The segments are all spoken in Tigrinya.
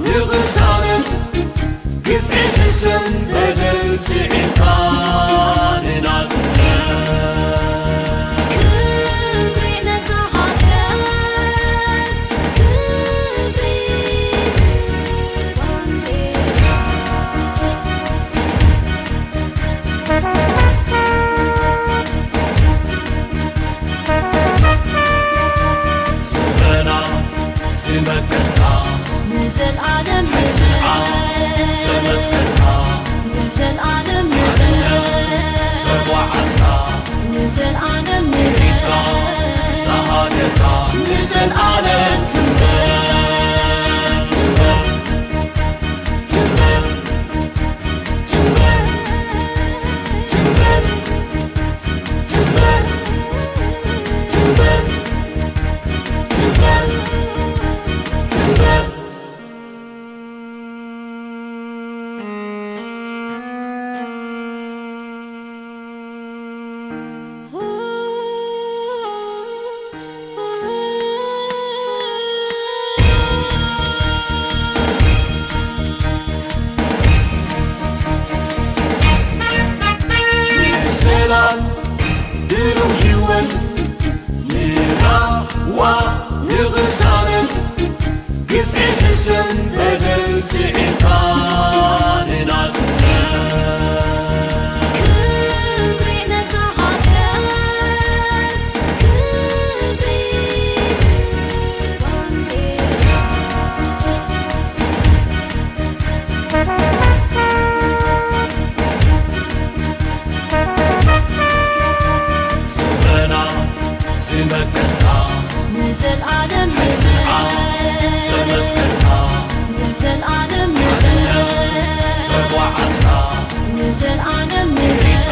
ንቕሳነት ግፍዒ ሕሰም በደል ስዒርካ ንናጽነት ክብሪ ነታ ሃገር ክብሪ ንባንዴራ ስረና ዝመከትካ ንዘልኣለም ንዓድ ዘመስከርካ ንዘልኣለም ንዓድነት ተጓዓዝካ ንዘልኣለም ንሪታ ዝሃገርካ ንዘልኣለም ትንበር ትንበር ትንበር ሰላም ብሩህ ህይወት ንራህዋ ንቕሳነት ግፍዒ ሕሰም በደል ስዒርካ ንናጽነት ክብሪ ነታ ሃገር ክብሪ ንባንዴራ ስረና ዝመከትካ ንዘልኣለም ሕትና ዘመስከርካ ንዘልኣለም ተጓዓዝካ ንዘልኣለም ሪታ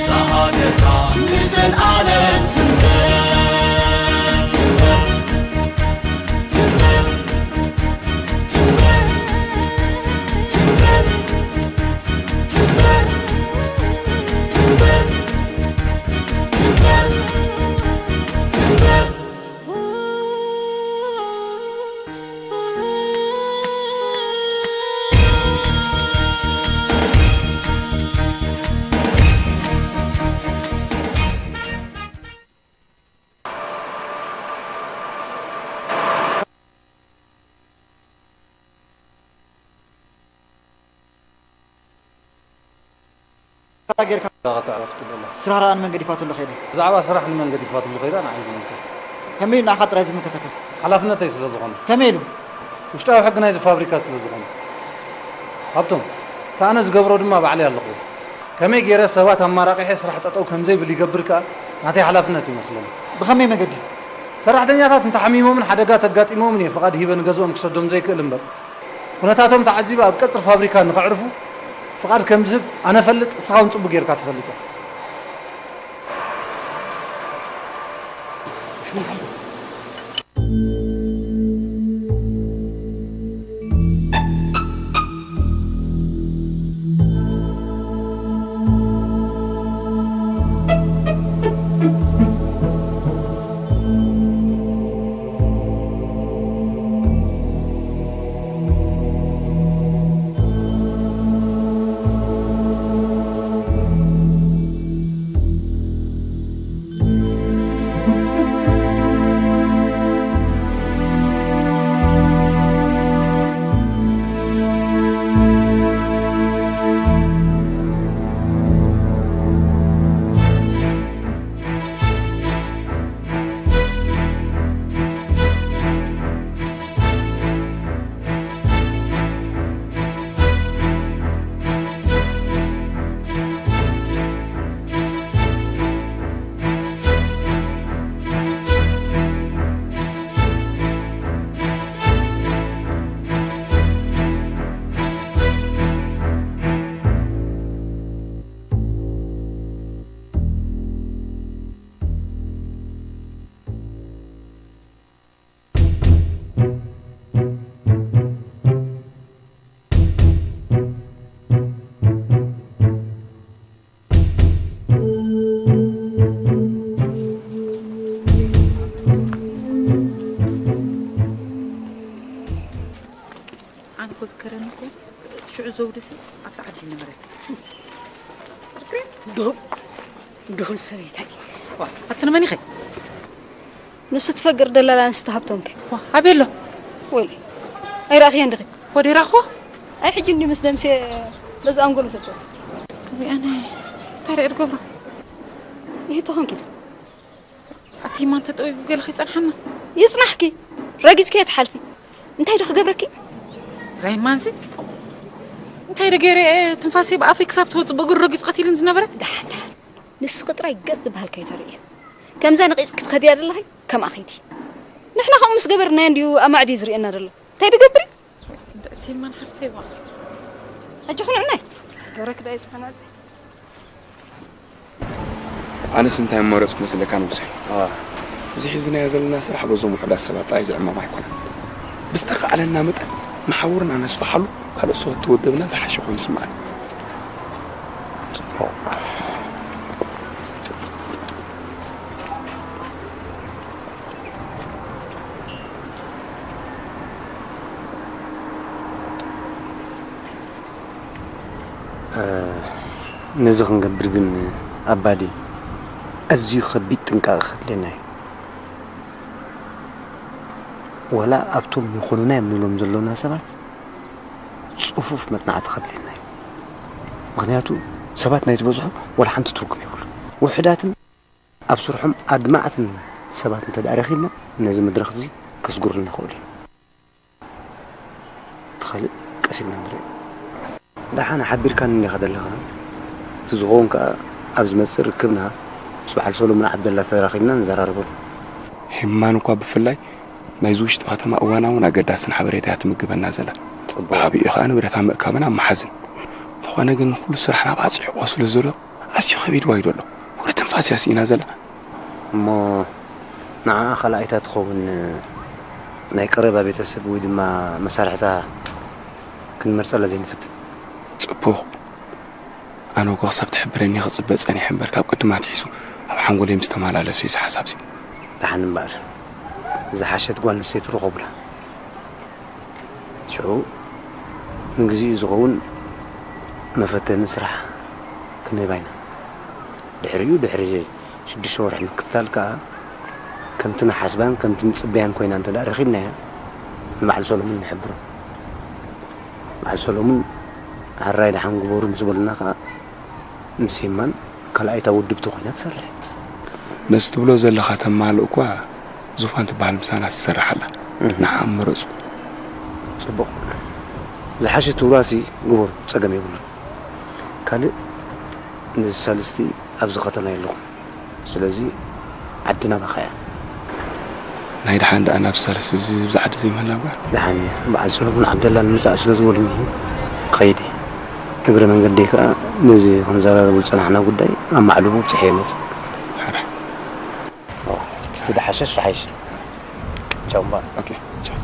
ዝሃገርካ ንዘልኣለም ትንበር ትንበር ትንበር ትንበር ትንበር ትንበር ትንበር ትንበር ትንበር ጌርካ ስራሕ ርኣ ንመን ገዲፋትሉ ከይዳ? ብዛዕባ ስራሕ ንመን ገዲፋትሉ ከይዳ ንዓይ ዝምልከት። ከመይ ኢሉ ንዓኻ ጥራይ ዝምልከተካ? ሓላፍነተይ ስለ ዝኾነ። ከመይ ኢሉ? ውሽጣዊ ሕጊ ናይዚ ፋብሪካ ስለ ዝኾነ። ሃብቶም፣ እታ ኣነ ዝገብሮ ድማ ባዕለይ ኣለኹዎ። ከመይ ገይረ ሰባት ኣማራቒሐ ስራሕ ጠጠው ከም ዘይብል ይገብር ከኣ ናተይ ሓላፍነት እዩ መስለኒ። ብኸመይ መገዲ? ሰራሕተኛታት እንተሓሚሞምን ሓደጋ ተጋጢሞምን እየ ፍቓድ ሂበ ንገዝኦም ክሰዶም ዘይክእል እምበር። ኩነታቶም ተዓዚበ ኣብ ቀጽሪ ፋብሪካ ንኸዕርፉ ፍቓድ ከም ዝህብ ኣነ እፈልጥ፣ እስኻ እውን ጽቡቕ ጌርካ ትፈልጥ ኢኻ። ገረኒ እኮ ሽዑ ዘውድሲ ኣብቲ ዓዲ ነበረት። ድኹም ድኹም ሰበይታይ። ዋ፣ ኣቲ ንመን ኢኸ? ንሱ ትፈግር ደላላ ኣንስቲ ሃብቶም ከ? ዋ፣ ኣበይ ኣሎ? ወይለይ ኣይረኣኽዮን ዲኺ? ወዲ ራኹ? ኣይ ሕጂ እንዲ ምስ ደምሴ በዚ ኣንጎሎ ተጥወ። ወይ ኣነ እንታይ ርኤ ድገብሮ? ይህቶ ኾንኪ ኣቲ ማን ተጠዊቡ ገለ ከይጸንሓና። ይጽናሕኪ። ረጊጽኪ ትሓልፊ። እንታይ ዶ ክገብረኪ? ዛይማንሲ እንታይ ዶ ገይረ እየ ትንፋሰይ ብኣፈይ ክሳብ ትወጽእ ብእግሩ ረጊጹ ቀቲልን ዝነበረ? ደሓን ደሓን። ንስኺ ጥራይ ገጽ ዝበሃል ከይተርእየ። ከምዛ ንቂጽ ክትኸድያ ደለኺ ከምኣ ኺዲ። ንሕና ከምኡ ምስ ገበርናዮ እንድዩ ኣማዕድዩ ዝርእየና ዘሎ። እንታይ ድገብር እዩ? እንድዕቲ ማን ሓፍተይ ዋ። ሕጂ ኹንዕናይ። ገረክ ዳይ ዝኾነ ኣነስ እንታይ መረፅኩ መስለካ ንጉሰ? እዚ ሒዝናዮ ዘለና ስራሕ በዞም ውሑዳት ሰባት ጥራይ ዝዕመም ኣይኮነን። ብዝተኻእለና መጠን ንሓውርና ነስፍሓሉ፣ ካልኦት ሰባት ተወደብና ዝሓሸ ኮይኑ ይስምዓኒ። ነዚ ክንገብር ግን ኣባዲ ኣዝዩ ከቢድ ጥንቃቐ ከድልየና እዩ። ዋላ ኣብቶም ይኾኑና እዮም ንብሎም ዘሎና ሰባት ጽፉፍ መጽናዕቲ ከድልየና እዩ። ምኽንያቱ ሰባት ናይ ዝበዝሑ ዋላ ሓንቲ ትርጉም የብሉ። ውሑዳትን ኣብ ስርሖም ኣድማዕትን ሰባት እንተ ደኣ ረኺብና ነዚ መድረኽ እዚ ከስጉሩልና ይኽእሉ እዮም። እቲ ካልእ ቀስ ኢልና ንሪኦ። ደሓን ሓቢርካኒ እንዲኻ ዘለኻ። እቲ ዝኸውን ከኣ ኣብ ዝመጽእ ርክብና ምስ በዓል ሰሎሙን ዓብደላ ተራኺብና ንዘራረበሉ። ሄማን እኳ ብፍላይ ናይዚ ውሽጢ ከተማ እዋናውን ኣገዳስን ሓበሬታ እያ ትምግበና ዘላ። ብዓብይኡ ከኣ ንብረታ ምእካብን ኣብ መሓዝን። እንተኾነ ግን ኩሉ ስራሕና ኣብ ኣጽዕቆ ስለ ዘሎ ኣዝዩ ከቢድ ዋይዶ ኣሎ። ወረ ትንፋስ እያ ስኢና ዘላ። እሞ ንዓኣ ካልኣይታ ትኸውን ናይ ቀረባ ቤተሰብ ወይ ድማ መሳርሕታ ክንመርጸላ ዘይንፍትን። ጽቡቕ። ኣነ እኮ ክሳብ ትሕብረኒ ክጽበ ጸኒሐ እምበር ካብ ቅድም ኣትሒዙ ኣብ ሓንጎለይ ምስ ተመላለሰ እዩ እዚ ሓሳብዚ። ደሓን እምበኣር ዝሓሸት ጓል ኣንስተይቲ ርኸቡላ። ሽዑ ንግዚኡ ዝኸውን መፈተኒ ስራሕ ክንህባ ኢና። ድሕሪኡ ድሕሪ ሽዱሽተ ወርሒ ምክትታል ከኣ ከምቲ ንሓስባን ከምቲ ንጽበያን ኮይና እንተ ደኣ ረኺብናያ ንበዓል ሰሎሙን ንሕብሮ። በዓል ሰሎሙን ሕራይ ደሓን ግበሩ ምስ በሉና ከኣ ምስ ሄማን ካልኣይታ ውድብቲ ኮይና ትሰርሕ። ነዚ ትብሎ ዘለኻ ተማልእ እኳ ዙፋን ትበሃል ምሳና ትሰርሕ ኣላ። ንዓ ምረጹ። ጽቡቕ። ዝሓሸ ትብሉዋሲ ግበሩ፣ ጸገም የብሉን። ካልእ ነዚ ሳልስቲ ኣብዚ ከተማ የለኹን። ስለዚ ዓዲ ናባኻ እያ። ናይ ደሓን ደኣ ናብ ሳልስቲ እዚ ኣብዚ ዓዲ ዘይምህላው እያ። ደሓን እዩ። በዓል ሰለሙን ዓብደላ ንምጻእ ስለ ዝበሉኒ ከይድ እየ። እግረ መንገደይ ከኣ ነዚ ክንዘራረቡ ዝጸናሕና ጉዳይ ኣማዕልቡ ኣብጺሐ እየ መጽእ። ሕራይ። እቲ ደሓሸ እሱ ሓይሽ። ቻው እምበኣር። ኦኬ፣ ቻው።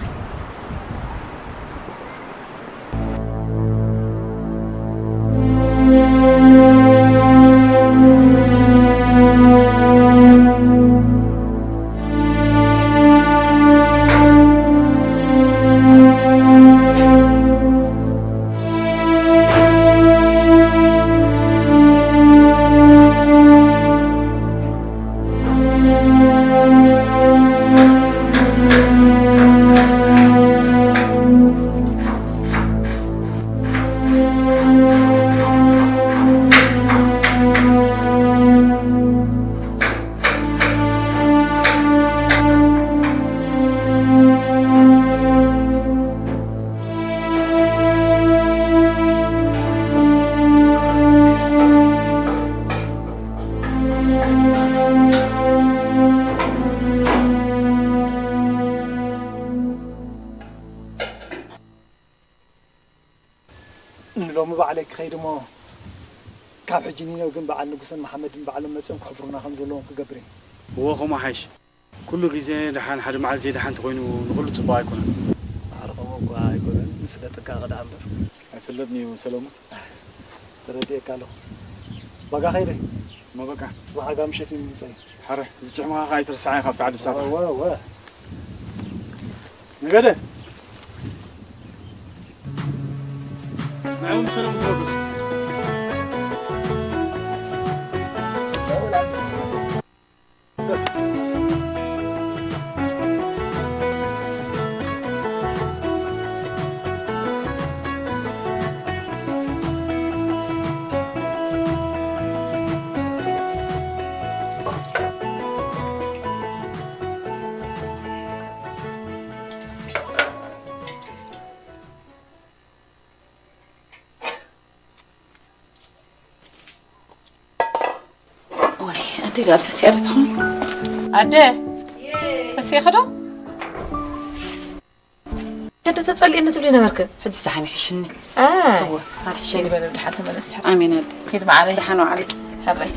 ንሎሚ ባዕለይ ክኸይድ እሞ ካብ ሕጂ ኒነው ግን በዓል ንጉሰን መሓመድን ባዕሎም መጺኦም ክሕብሩና ከም ዘለዎም ክገብር እየ። እወ ከምኡ ሓይሽ። ኩሉ ግዜ ደሓን ሓደ መዓልቲ ደሓን ተኾይኑ ንኹሉ ጽቡቕ ኣይኮነን። ማዕረ ከምኡ እኳ ኣይኮነን፣ ንስለ ጥንቃቐ ደኣ እምበር። ኣይፍለጥን እዩ ሰለሙን። ተረዲኤካ ኣለኹ። ባጋ ከይደ። እሞ በቃ። ጽባሕ ኣጋ ምሸት እዩ ምምጸይ። ሕረ፣ እዚ ጭሕምኻ ከኣ ኣይትርስዓዮ ካብቲ ዓዲ ብሳታ። እወ፣ እወ። ነገደ። ንዕኦም ሰላም ተበገሱ። ወይ ኣደ ደኣ ተስያ ዶ ትኾን? ኣደ ተስያ ኸዶ? ኣደ ተጸሊእኒ ትብሊ ነበርክ? ሕጂ ሳሕኒ ሕሽኒ። ኣይ። እወ፣ ኣደ ሕሸኒ። ከይድ በለ፣ ብድሓን ተመለስ። ኣሜን ኣደ። ከይድ መዓረይ። ደሓን ዋዕሊ። ሕራይ።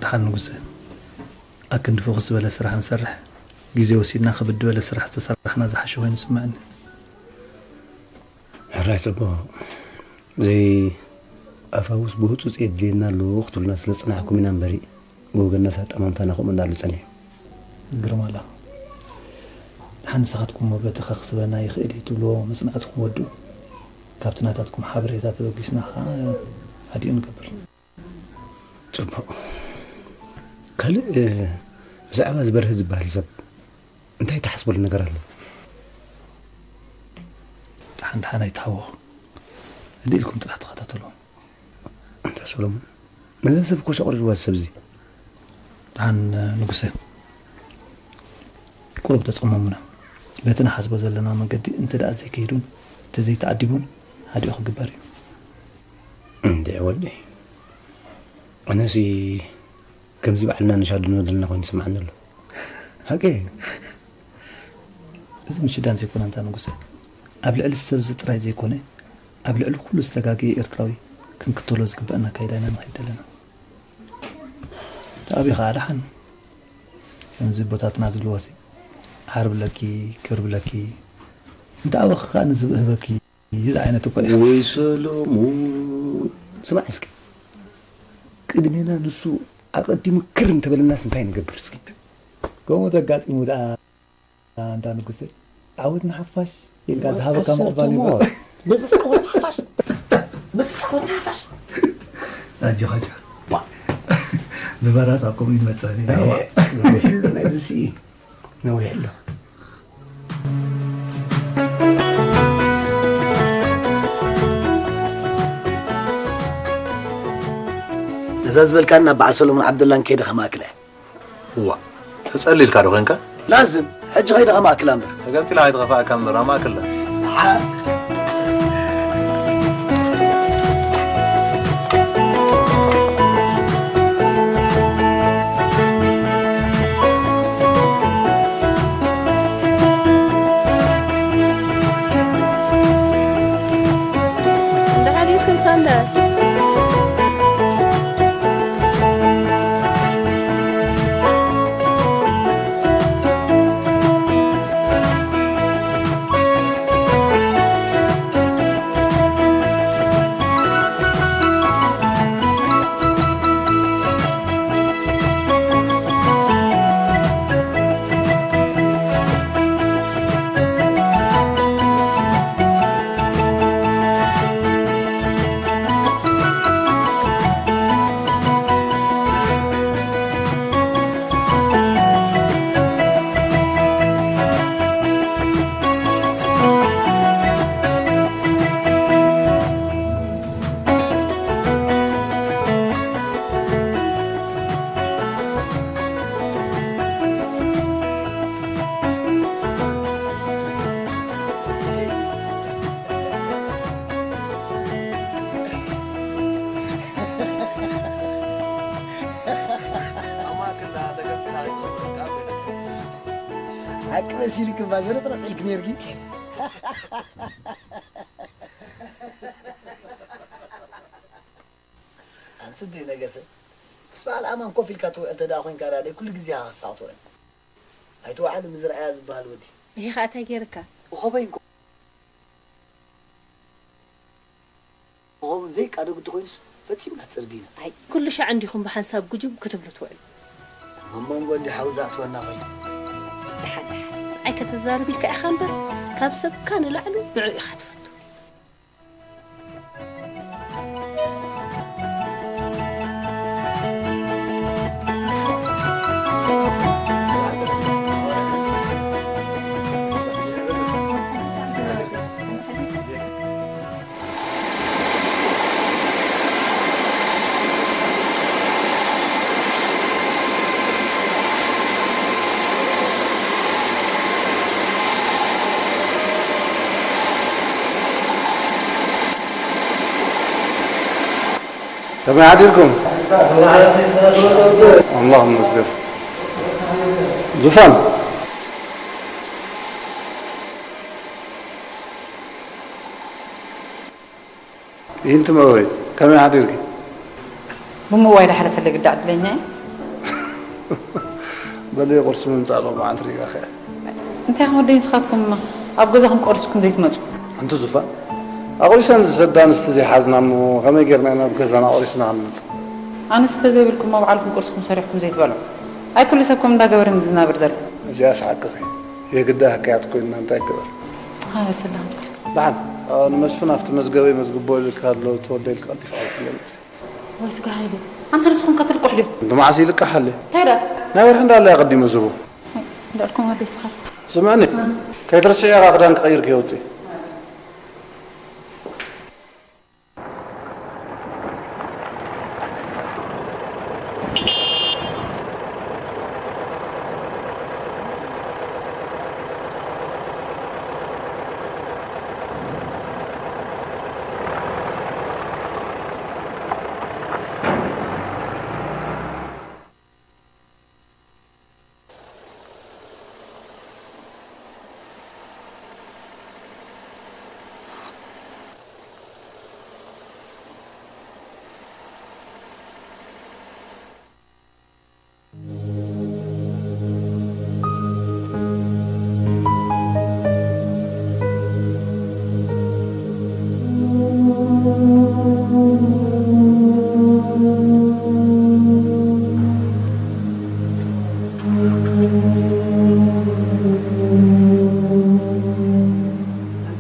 ደሓን ንጉሰ፣ ኣክንዲ ፍኹስ ዝበለ ስራሕ ንሰርሕ። ግዜ ወሲድና ክብድ ዝበለ ስራሕ ዝተሰራሕና ዝሓሸ ኮይኑ ይስምዐኒ። ሕራይ ጽቡቕ። ዘይ ኣፋውስ ብህጹጽ የድልየና ኣሎ ክትብሉና ስለ ዝጸናሕኩም ኢና እምበሪ፣ ብወገንናስ ኣጠማምታና ከምኡ እንዳሉ ጸኒሑ። ግርም ኣላ። ደሓን ንስኻትኩም እሞ በቲ ከኽስበና ይኽእል እዩ ትብልዎ መጽናዕትኹም ወድኡ። ካብቲ ናታትኩም ሓበሬታ ተበጊስና ኸኣ ኣዲኡ ንገብር። ጽቡቕ። ካልእ፣ እ፣ ብዛዕባ እዚ በርሀ ዝበሃል ሰብ እንታይ ትሓስበሉ ነገር ኣሎ? ደሓን ደሓን ኣይትሃወኹ። እንዲ ኢልኩም ጥራሕ ተኸታተልዎ። ኣንታ ሰሎሞን፣ ነዛ ሰብ እኮ ሸቑሪርዋ እዚ ሰብ እዚ። ደሓን ንጉሰ፣ ቁሩብ ተጸመሙና። በቲ ንሓስቦ ዘለና መንገዲ እንተ ደኣ ዘይከይዱን እንተ ዘይተዓዲቡን ሃዲኡ ክግበር እዩ። እንድዒ ወደይ፣ ኣነሲ ከምዚ ባዕልና ንሻድኖ ዘለና ኮይኑ ይስምዓኒ ኣሎ። ሓቂ እዩ። እዚ ምሽዳን ዘይኮነ ኣንታ ንጉሰ፣ ኣብ ልዕሊ ሰብ እዚ ጥራይ ዘይኮነ፣ ኣብ ልዕሊ ኩሉ ዝተጋገየ ኤርትራዊ ክንክተሎ ዝግበኣና ኣካይዳ ኢና ንኸይድ ዘለና። ተኣቢኻ ደሓን ከምዚ ቦታትና ዝብልዎሲ፣ ዓርብለኪ፣ ክርብለኪ፣ እንተ ኣበኺ ከኣ ንዝብእ ህበኪ። እዚ ዓይነት እኮ እዩ። ወይ ሰሎሙን፣ ስማዕ እስኪ። ቅድሜና ንሱ ኣቐዲሙ ክር እንተበለናስ እንታይ ንገብር እስኪ? ከምኡ ተጋጢሙ ደኣ ኣንታ ንጉሰ፣ ዓወት ንሓፋሽ ኢልካ ዝሃበካ ምቕባል እዩ። በዚ ዓወት ንሓፋሽ። በዚ ዓወት ንሓፋሽ። ኣጆኻ፣ ኣጆኻ። ዋ። ብበራስ ኣብ ከምኡ ይመጸኒ። ነዊሕሉ ናይዚ ሲ፣ ነዊሕሉ። ነዛ ዝበልካና በዓል ሰሎሞን ዓብደላን ከይደ ከማእክለ። እዋ፣ ተጸሊልካ ዶ ኾንካ? ላዝም፣ ሕጂ ኸይደ ከማእክላ እምበር። ተገምጢላ ኣይትኸፍኣካ እምበር፣ ኣማእክላ። ሓቂ መሲልክ እባ ዘረጥረጥ ኢልክ ነርኪ። ኣንቲ እንዴ ነገሰ፣ ምስ በዓል ኣማን ኮፍ ኢልካ ትውዕል ተደኣ ኮይንካ ደኣ ኩሉ ግዜ ኢኻ ክሳቕ ትውዕል። ኣይትወዓል ምዝርኣያ ዝበሃል ወዲ። ይሄ ኸኣ እንታይ ገይርካ? ብኸበይ እንኮ-፣ ብኸቡን ዘይቃደጉ እንተኾይኑስ ፈጺምና ትርዲና። ኣይ፣ ኩሉ ሻዕ እንዲኹም ብሓንሳብ ጉጅም ክትብሉ ትውዕሉ። ኣብ መንጎ እንዲ ሓው ዝኣትወና ኮይኑ። ደሓን ደሓን። ኣይከተዛርብ ኢልካ ኢኻ እምበር፣ ካብ ሰብካ ንላዕሊ ንዕኡ ኢኻ ትፈቱ። ከመይ ሓዲርኩም? ኣምላኽ ይመስገን። ዙፋን፣ ይህንቲ መወይት፣ ከመይ ሓዲርኪ? ብምዋይ ዳሕረ ፈለግ ዳ ዕድለኛ እየ። በሊ ቁርሲ ምምጻእ ሎማዓንቲ ሪኢኻ ኸ? እንታይ ከም ወደይ ንስኻትኩም ኣብ ገዛኹም ቆሪስኩም ዘይትመጹ? ኣንቲ ዙፋን፣ ኣቑሪሰን ዝሰዳ ኣንስቲ ዘይሓዝና እሞ ከመይ ጌርና ኢና ኣብ ገዛና ኣቑሪስና ክንመጽእ? ኣንስቲ ተዘይብልኩም ኣብ ባዕልኩም ቁርስኩም ሰሪሕኩም ዘይትበልዑ? ኣይ ኩሉ ሰብ ከም እንዳገበረ ዝናብር ዘሎ። እዚኣስ ሓቅኺ። የግዳ ሕክያት ኮይንና እንታይ ክበር? ሃበ ሰላም ጻልክ። ደሓን፣ ኣ፣ ንመስፍን ኣብቲ መዝገበይ መዝግቦ ኢልካ ኣሎ፣ ተወልደ ኢልካ ቀልጢፍካ ሒዝክለይ ምጽእ። ወይ ስጋ ሃይለ፣ ኣንተ ንስኹም ከትልቁሕ ድዩ? እንተ መዓስ ይልቃሕ ኣለ? እንታይ ደኣ? ናይ ወርሒ እንዳለ ኣቐዲመ ዝህቦ። እንዳልኩም ወደይ ስኻ። ስምዕኒ፣ ከይትርስዒ ኢኻ ክዳን ክቐይር ከይወጽእ።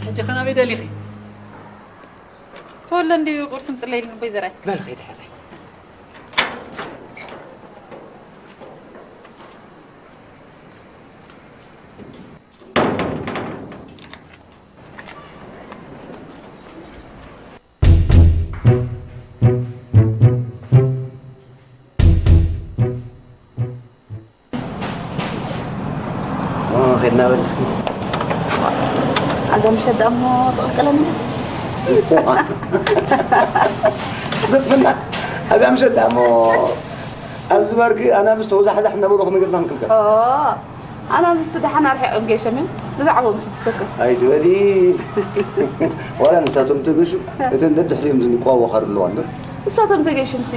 ሕጂ ኸ ናበይ ደሊኺ? ተወለ እንድዩ ቁርሲ ምጽለይልኒ ቦይ ዘራይ። በል ኸይዲ ሕራይ። ኦ፣ ኸድና በል እስኪ። ኣዛ ምሸት ደኣ እሞ ትቕልቀለኒ ዶ? ዘጥፍና። ኣዛ ምሸት ደኣ እሞ ኣብዚ ባርኪ ኣናብስ ተወዛሕዛሕ እናበሉ ክንገርና ክንክልከል። ኦ፣ ኣናብስ ደሓን ኣርሒቖም ገይሾም እዮም። ብዛዕባኦም ስትሰክፍ። ኣይትበሊ። ዋላ ንሳቶም ተገሹ፣ እተን ደድሕሪኦም ዝንቋወኻ ኣለዋ እንዶ። ንሳቶም ተገይሾምሲ፣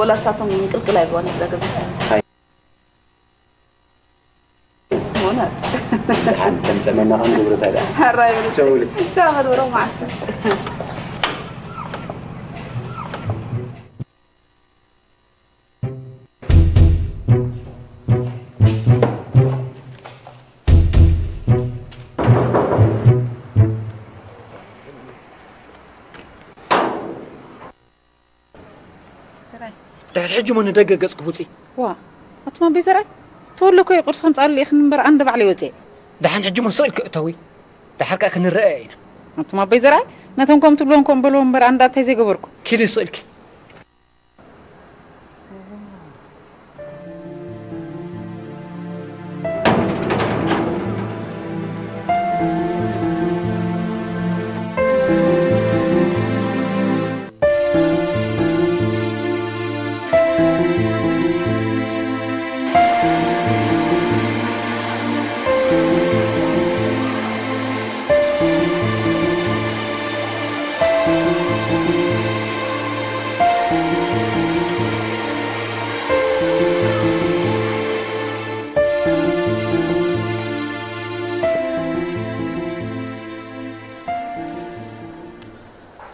ወላ ንሳቶም ቅልቅል ኣይብልዋን እዛ ገዛ። ኣይ። እውነት። ደሓን፣ ከም ጸመና ኸም ንብረታ ደኣ። ሕራይ በሉ። ቻው በሉ። ቻው በሉ፣ ብሩኽ መዓልቲ። ሰራይ። ድሕሪ ሕጂ እሞ ንደገ ገጽኪ ውጺ። ዋ፣ ኣቱም ኣቦይ ዘርኣይ፣ ተወለ እኮ እዩ ቁርሲ ከምጻሉ ኢኽን እምበር ኣንደ ባዕለይ ወጽኤ። ደሓን ሕጂ እሞ ስቕ ኢልኪ እተዊ። ደሓር ከኣ ክንረኣየ ኢና። ኣቱም ኣቦይ ዘርኣይ፣ ነቶም ከም ትብልዎም ከም በልዎም እምበር ኣንዳ እንታይ ዘይገበርኩ። ኪዲ ስቕ ኢልኪ።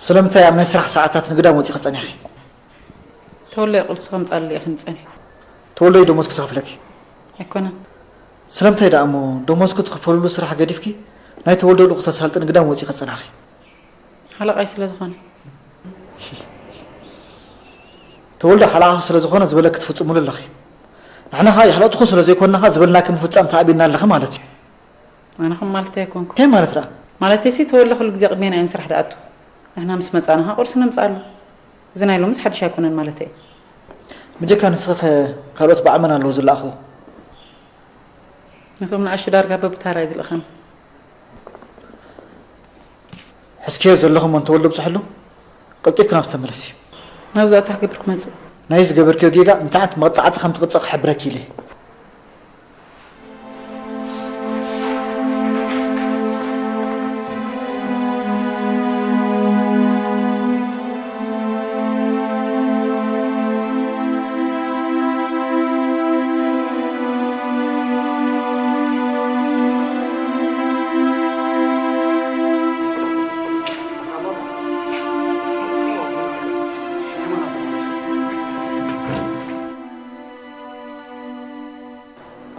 ስለምንታይ ኣብ ናይ ስራሕ ሰዓታት ንግዳም ወጺኺ ጸኒሕኺ? ተወለ ቁርሲ ከምጻሉ ኢኽን ጸኒሑ። ተወልደ እዩ ደሞዝኪ ዝኸፍለኪ። ኣይኮነን። ስለምንታይ ደኣ እሞ ደሞዝኪ ትኽፈልሉ ስራሕ ገዲፍኪ ናይ ተወልደ ልኡኽ ተሳልጥን ግዳም ወፂኺ ጸናኺ? ሓለቓይ ስለ ዝኾነ። ተወልደ ሓለቓኺ ስለ ዝኾነ ዝበለኪ ትፍጽምሉ ኣለኺ። ንሕና ኸኣ የሕለቕትኹ ስለ ዘይኮንና ኸኣ ዝበልናኪ ምፍጻም ተኣቢና ኣለኺ ማለት እዩ። ኣነ ከም ማለተይ ኣይኮንኩ። እንታይ ማለት ደኣ? ማለተይ ሲ ተወልደ ኩሉ ግዜ ቅድሜና እዩ ንስራሕ ደኣቱ። ንሕና ምስ መጻእና ኸኣ ቁርሲ ነምጽኣሉ። እዚ ናይ ሎምስ ሓድሽ ኣይኮነን ማለተይ። ብጀካ ንስኺ ኸ ካልኦት ብዓመን ኣለዉ ዝለኣኹ? ነቶም ንኣሽቱ ዳርጋ በብታራ እዩ ዝልእኸኒ። ሕዝክዮ ዘለኹም እንተወልዶ ብጽሕሉ፣ ቀልጢፍኪ ናብ ዝተመለሲ። ናብዚ ኣታ ክገብር ክመጽእ። ናይ ዝገበርክዮ ጌጋ እንታይ ዓይነት መቕጻዕቲ ከም ትቕጸ ክሕብረኪ ኢለ።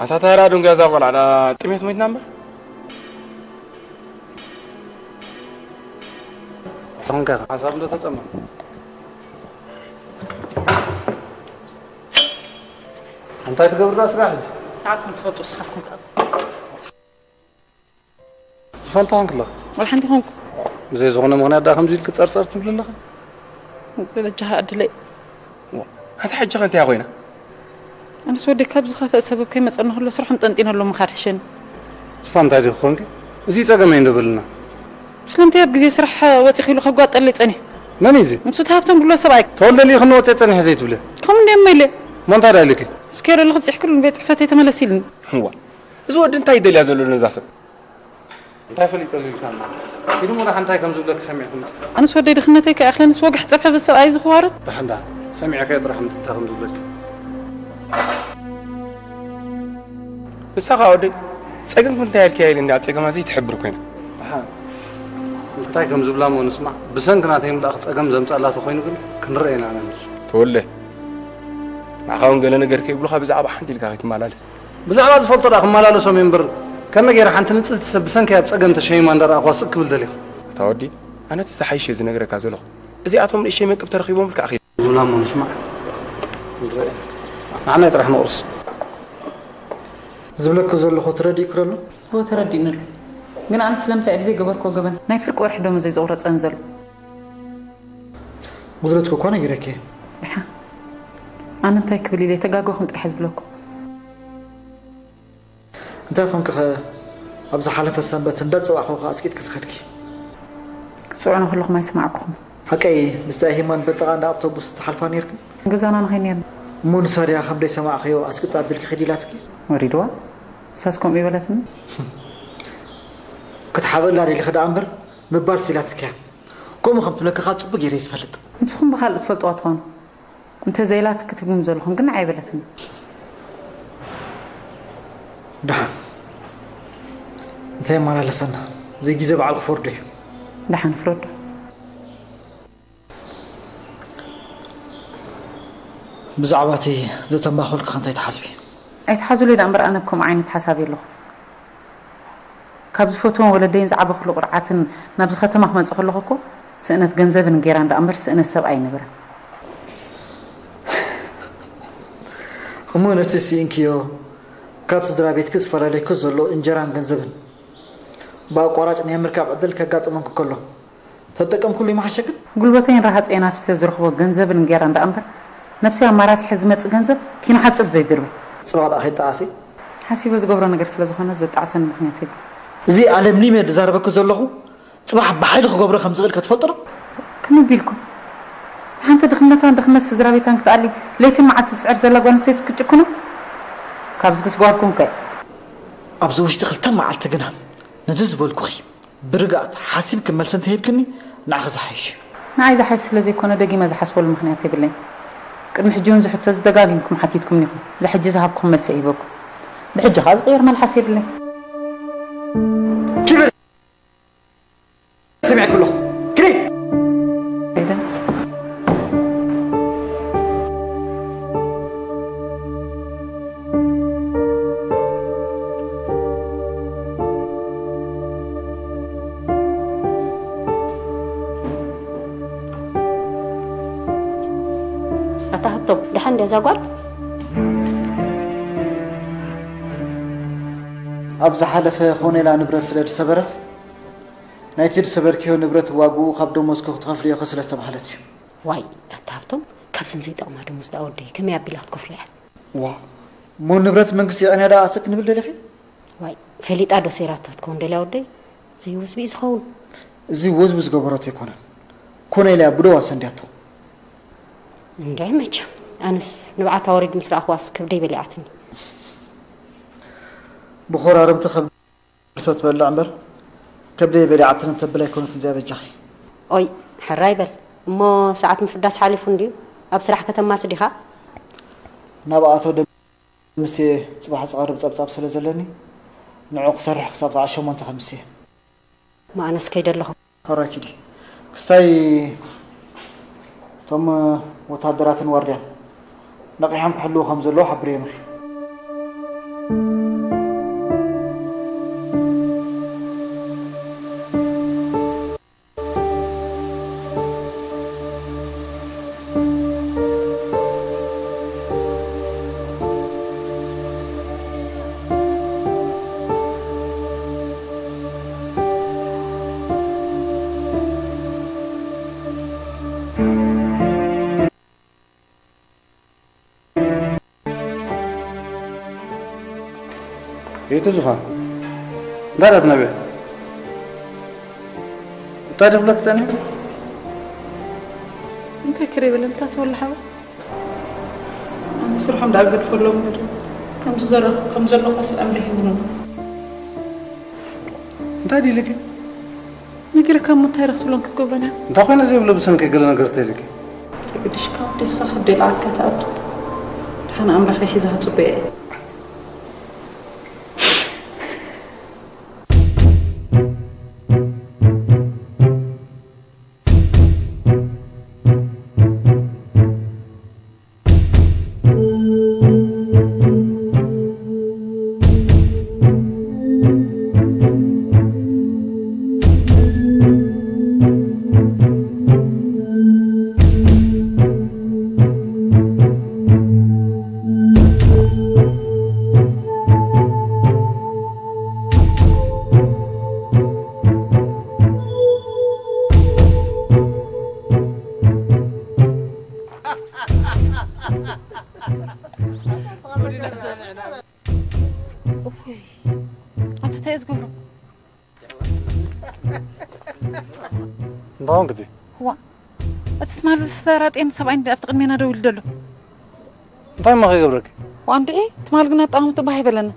ኣታ ታራ ዱንጋ እዛ ቆልዓ ጥሜት ሞይትና እምበር። ቶንካ ሓሳብ እንዶ ተጸማ። እንታይ ትገብር ደኣ ስራሕ ሕጂ? ንዓኹም ትፈልጡ፣ ንስኻትኩም ትኣብ። ዝፋንታ ኾንክ ኣለኻ? ወላ ሓንቲ ኾንኩ። ብዘይ ዝኾነ ምኽንያት ደኣ ከምዚ ኢልክ ጸርጸር ትብል ኣለኻ? ደረጃኻ ዕድለይ። ዋ፣ ኣታ ሕጂ ከ እንታይ ኮይና? ኣነስ ወደይ ካብ ዝኸፍአ ሰበብ ከይመጸኒ ከሎ ስርሖም ጠንጢነ ኣሎ ምኻድ ሕሸኒ። ዝፋንታ ዲኹ ኾንኪ? እዚ ጸገመይ እንዶ በልና። ስለምንታይ ኣብ ግዜ ስራሕ ወጺኺ ኢሉ ከጓጠለይ ጸኒሑ? መን እዩ እዚ? ንሱ እቲ ሃብቶም ድሎ ሰብኣይ። ተወልደ ልኢኽኒ ወጺአ ጸኒሐ ዘይትብሊ? ከምኡ እንደ እሞ ኢለ። እሞ እንታይ ደኣ ኢልኪ? እስከ ዶ ለኽብጺሕክሉ ንቤት ጽሕፈተይ ተመለስ ኢልኒ። እዋ፣ እዚ ወዲ እንታይ ይደልያ ዘሎ ነዛ ሰብ? እንታይ ፈሊጠሉ ኢልካ እሞ? ኢዱ እሞ ደሓን እንታይ ከም ዝብለኪ ሰሚዕኩ ምጽእ። ኣነስ ወደይ ድኽነተይ ከይኣኽለንስ ወግሕ ጸብሐ በሰብኣይ ዝኽዋረድ። ደሓን ደሓን ሰሚዐካዮ ጥራሕ ምጽእ እንታይ ከም ዝብለኪ። ንሳ ኸኣ ወደይ ጸገምኩ እንታይ ኢልኪ ኢለ እንድያ ጸገማ ዘይትሕብር ኮይና። ደሓን እንታይ ከም ዝብላ እሞ ንስማዕ። ብሰንኪ ናተይ ምልኣኽ ጸገም ዘምጻላቶ ኮይኑ ግን ክንረኣየና ኢና ንሱ። ተወልደ፣ ንዓኻ እውን ገለ ነገር ከይብሉኻ ብዛዕባ ሓንቲ ኢልካ ከይትመላለስ። ብዛዕባ ዝፈልጦ ደኣ ክመላለሶም እየ እምበር፣ ከመይ ገይረ ሓንቲ ንጽህቲ ሰብ ብሰንከይ ኣብ ጸገም ተሸይማ እንዳረኣኽዋ ስቕ ክብል ደሊኹ? ኣታ ወዲ፣ ኣነ እቲ ዝሓይሽ እየ ዝነግረካ ዘለኹ። እዚኣቶም ንእሽተይ መንቅብ ተረኺቦምልካ ኣኺ። ዝብላ እሞ ንስማዕ። ንዓናይ ጥራሕ ንቑርስ። ዝብለኪ ዘለኹ ተረዲእኪ ዶ ኣሎ? እወ፣ ተረዲእኒ ኣሎ። ግን ኣነ ስለምንታይ ኣብ ዘይገበርክዎ ገበን ናይ ፍርቂ ወርሒ ደሞዘይ ዝቑረጸኒ ዘሎ? ጉድለትኪ እኳ ነጊረኪ እየ። ደሓን። ኣነ እንታይ ክብል ኢለ ተጋገኹም ጥራሕ እየ ዝብለኩም። እንታይ ኮንኪ ኸ ኣብ ዝሓለፈ ሰንበት እንዳጸዋዕኹ ኸ ኣጽቂጥኪ ዝኸድኪ? ክትጽውዑኒ ከለኹም ኣይሰማዕኩኹም። ሓቀይ ምስቲ ኣይ ሂማን በጥቓ እንዳ ኣውቶቡስ ትሓልፋ ኔርክን? ገዛና ንኸይድ ኔርና። እሞ ንሳ ድያ ከም ደይሰማዕኽዮ ኣጽቂጥ ኣቢልኪ ኺድ ኢላትኪ? ወሪድዋ? ንሳስ ከምኡ ይበለትኒ? ክትሓብእላ ደሊኺ ደኣ እምበር ምባልስ ኢላትኪ እያ። ከምኡ ከም ትብለኪ ኸኣ ጽቡቕ ገይረ እየ ዝፈልጥ። ንስኹም ብኻልእ ትፈልጥዋ ትኾኑ። እንተ ዘይላትኪ ትብሉኒ ዘለኹም ግን ንዓይ ኣይበለትኒ። ደሓን። እንታይ የመላለሰና? እዚ ግዜ በዓል ክፈርዶ እዩ። ደሓን ፍረዶ። ብዛዕባ እቲ ዘተማኸልኩ ከ እንታይ ትሓስቢ? ኣይትሓዙለይ ደኣ እምበር ኣነ ኣብ ከምኡ ዓይነት ሓሳብ የለኹ። ካብ ዝፈትዎም ወለደይን ዝዓበኹሉ ቁርዓትን ናብዚ ከተማ ክመጽእ ከለኹ እኮ ስእነት ገንዘብን እንጌራን ደኣ እምበር ስእነት ሰብ ኣይነበረን። እሞ ነቲ ስኢንክዮ ካብ ስድራ ቤትኪ ዝፈላለየኪ ዘሎ እንጀራን ገንዘብን ብኣቋራጭ ናይ ምርካብ ዕድል ከጋጥመኪ ከሎ ተጠቀምኩሉ ይመሓሸክን? ጉልበተይን ረሃጸይን ኣፍሲሰ ዝረኽቦ ገንዘብን እንጌራን ደኣ እምበር ነብሰይ ኣማራሲሐ ዝመጽእ ገንዘብ ኪንሓጽብ ዘይድርበ። ጽባሕ ደኣ ከይጠዓሲ? ሓሲበ ዝገብሮ ነገር ስለ ዝኾነ ዘጣዕሰኒ ምኽንያት የብሉን። እዚ ኣለም ኒሜር ዝዛረበኪ ዘለኹ ጽባሕ ብሓይሊ ክገብሮ ከም ዝኽእል ከ ትፈልጢ ዶ? ከመይ ቢልኩም? ሓንቲ ድኽነታን ድኽነት ስድራ ቤታን ክትኣሊ ለይትን መዓልቲ ትጽዕር ዘላ ጓል ኣንስተይትስ ክትጭክኑ? ካብዚ ክስጓርኩም ከ? ኣብዚ ውሽጢ ክልተ መዓልቲ ግና ነዚ ዝበልኩኺ ብርግኣት ሓሲብኪ መልሲ እንተሂብክኒ ንዓኺ ዝሓይሽ እዩ። ንዓይ ዝሓይሽ ስለ ዘይኮነ ደጊመ ዝሓስበሉ ምኽንያት የብለይን። ቅድሚ ሕጂ እውን እዚ ሕቶ እዚ ደጋጊምኩም ሓቲትኩምኒ ኢኹም። እዚ ሕጂ ዝሃብኩኹም መልሲ ኣይህበኩም። ብሕጂ ኸኣ ዝቕየር መልሓስ የብለይን። ኪድ በል! ሰሚዐኪ ኣለኹ። ኪዲ! ኣታ ሃብቶም፣ ደሓን ድያ እዛ ጓል? ኣብ ዝሓለፈ ኮኔላ ንብረት ስለ ዝሰበረት፣ ናይቲ ዝሰበርክዮ ንብረት ዋግኡ ካብ ደሞዝኪ ክትኸፍልዮ ኢኺ ስለ ዝተባህለት እዩ። ዋይ፣ ኣታ ሃብቶም፣ ካብዘን ዘይጠቕማ ደሞዝ ደኣ ወደይ፣ ከመይ ኣቢላ ክትከፍሎ እያ? ዋ፣ እሞ ንብረት መንግስቲ የቐንያ ደኣ ስቕ ክንብል ደሊኺ? ዋይ፣ ፈሊጣ ዶ ሰይራቶ ክትከውን ደልያ ወደይ? ዘይወዝቢ እዩ ዝኸውን። እዚ ወዝቢ ዝገበረቶ ኣይኮነን። ኮነ ኢላ እያ ብደዋ ሰንድያቶ። እንድዒ መቸም፣ ኣነስ ንብዓታ ወሪዱ ምስ ረኣኽዋስ ከብደይ በሊዓትኒ። ብኾራርምቲ ከብዲ ሰብ ትበልዕ እምበር፣ ከብደይ በሊዓትኒ ተብል ኣይኮነትን እዚኣ በጃኺ። ኦይ፣ ሕራይ በል። እሞ ሰዓት ምፍዳስ ሓሊፉ እንድዩ። ኣብ ስራሕ ከተማሲ ዲኻ? ናብ ኣቶ ደምሴ ጽባሕ ዝቐርብ ጸብጻብ ስለ ዘለኒ፣ ንዑ ክሰርሕ ክሳብ ሰዓት ሸሞንተ ከምሲ። እሞ ኣነስ ከይደ ኣለኹ። ሕራይ ኪዲ። ክስታይ እቶም ወተሃደራትን ዋርድያን ነቒሖም ክሕልዉ ከም ዘለዉ ሓብርዮም ኢኺ። ቤተ ዙፋን፣ እንታይ ደኣ ትነብዕ? እንታይ ደብለክ ጸኒሑ? እንታይ ክሪብል፣ እንታይ ትብል ሓወይ? ኣነ ስርሖም ደኣ ገድፈሎም እምበር፣ ከም ዝዘረኹ፣ ከም ዘለኹ ስለ ኣምሪሕምኖም። እንታይ ድዩ ኢልኪ? ነጊረካ እሞ እንታይ ኢኻ ክትብሎም ክትገብሮን እያ? እንታይ ኮይነ ዘይብሎ ብሰንኪ ገለ ነገር ተይልኪ? ተገዲሽካ ወዲ እስኻ ካብ ደልዓትካ ትኣቱ። ደሓን ኣምላኸይ ሒዛ ክጽበዮ እየ። እፎይ፣ ኣቶ እንታይ እዩ ዝገብሮ? እንታይ ኾንክቲ? ዋ፣ እቲ ትማሊ ዝሰራጤን ሰብኣይ እንዲ ኣብቲ ቅድሜና ደው ኢሉ ዘሎ። እንታይ እሞ ከይገብረኪ? ዋ፣ እንድዒ፣ ትማሊ ግን ኣጠማምቱ ባህ ይበለና።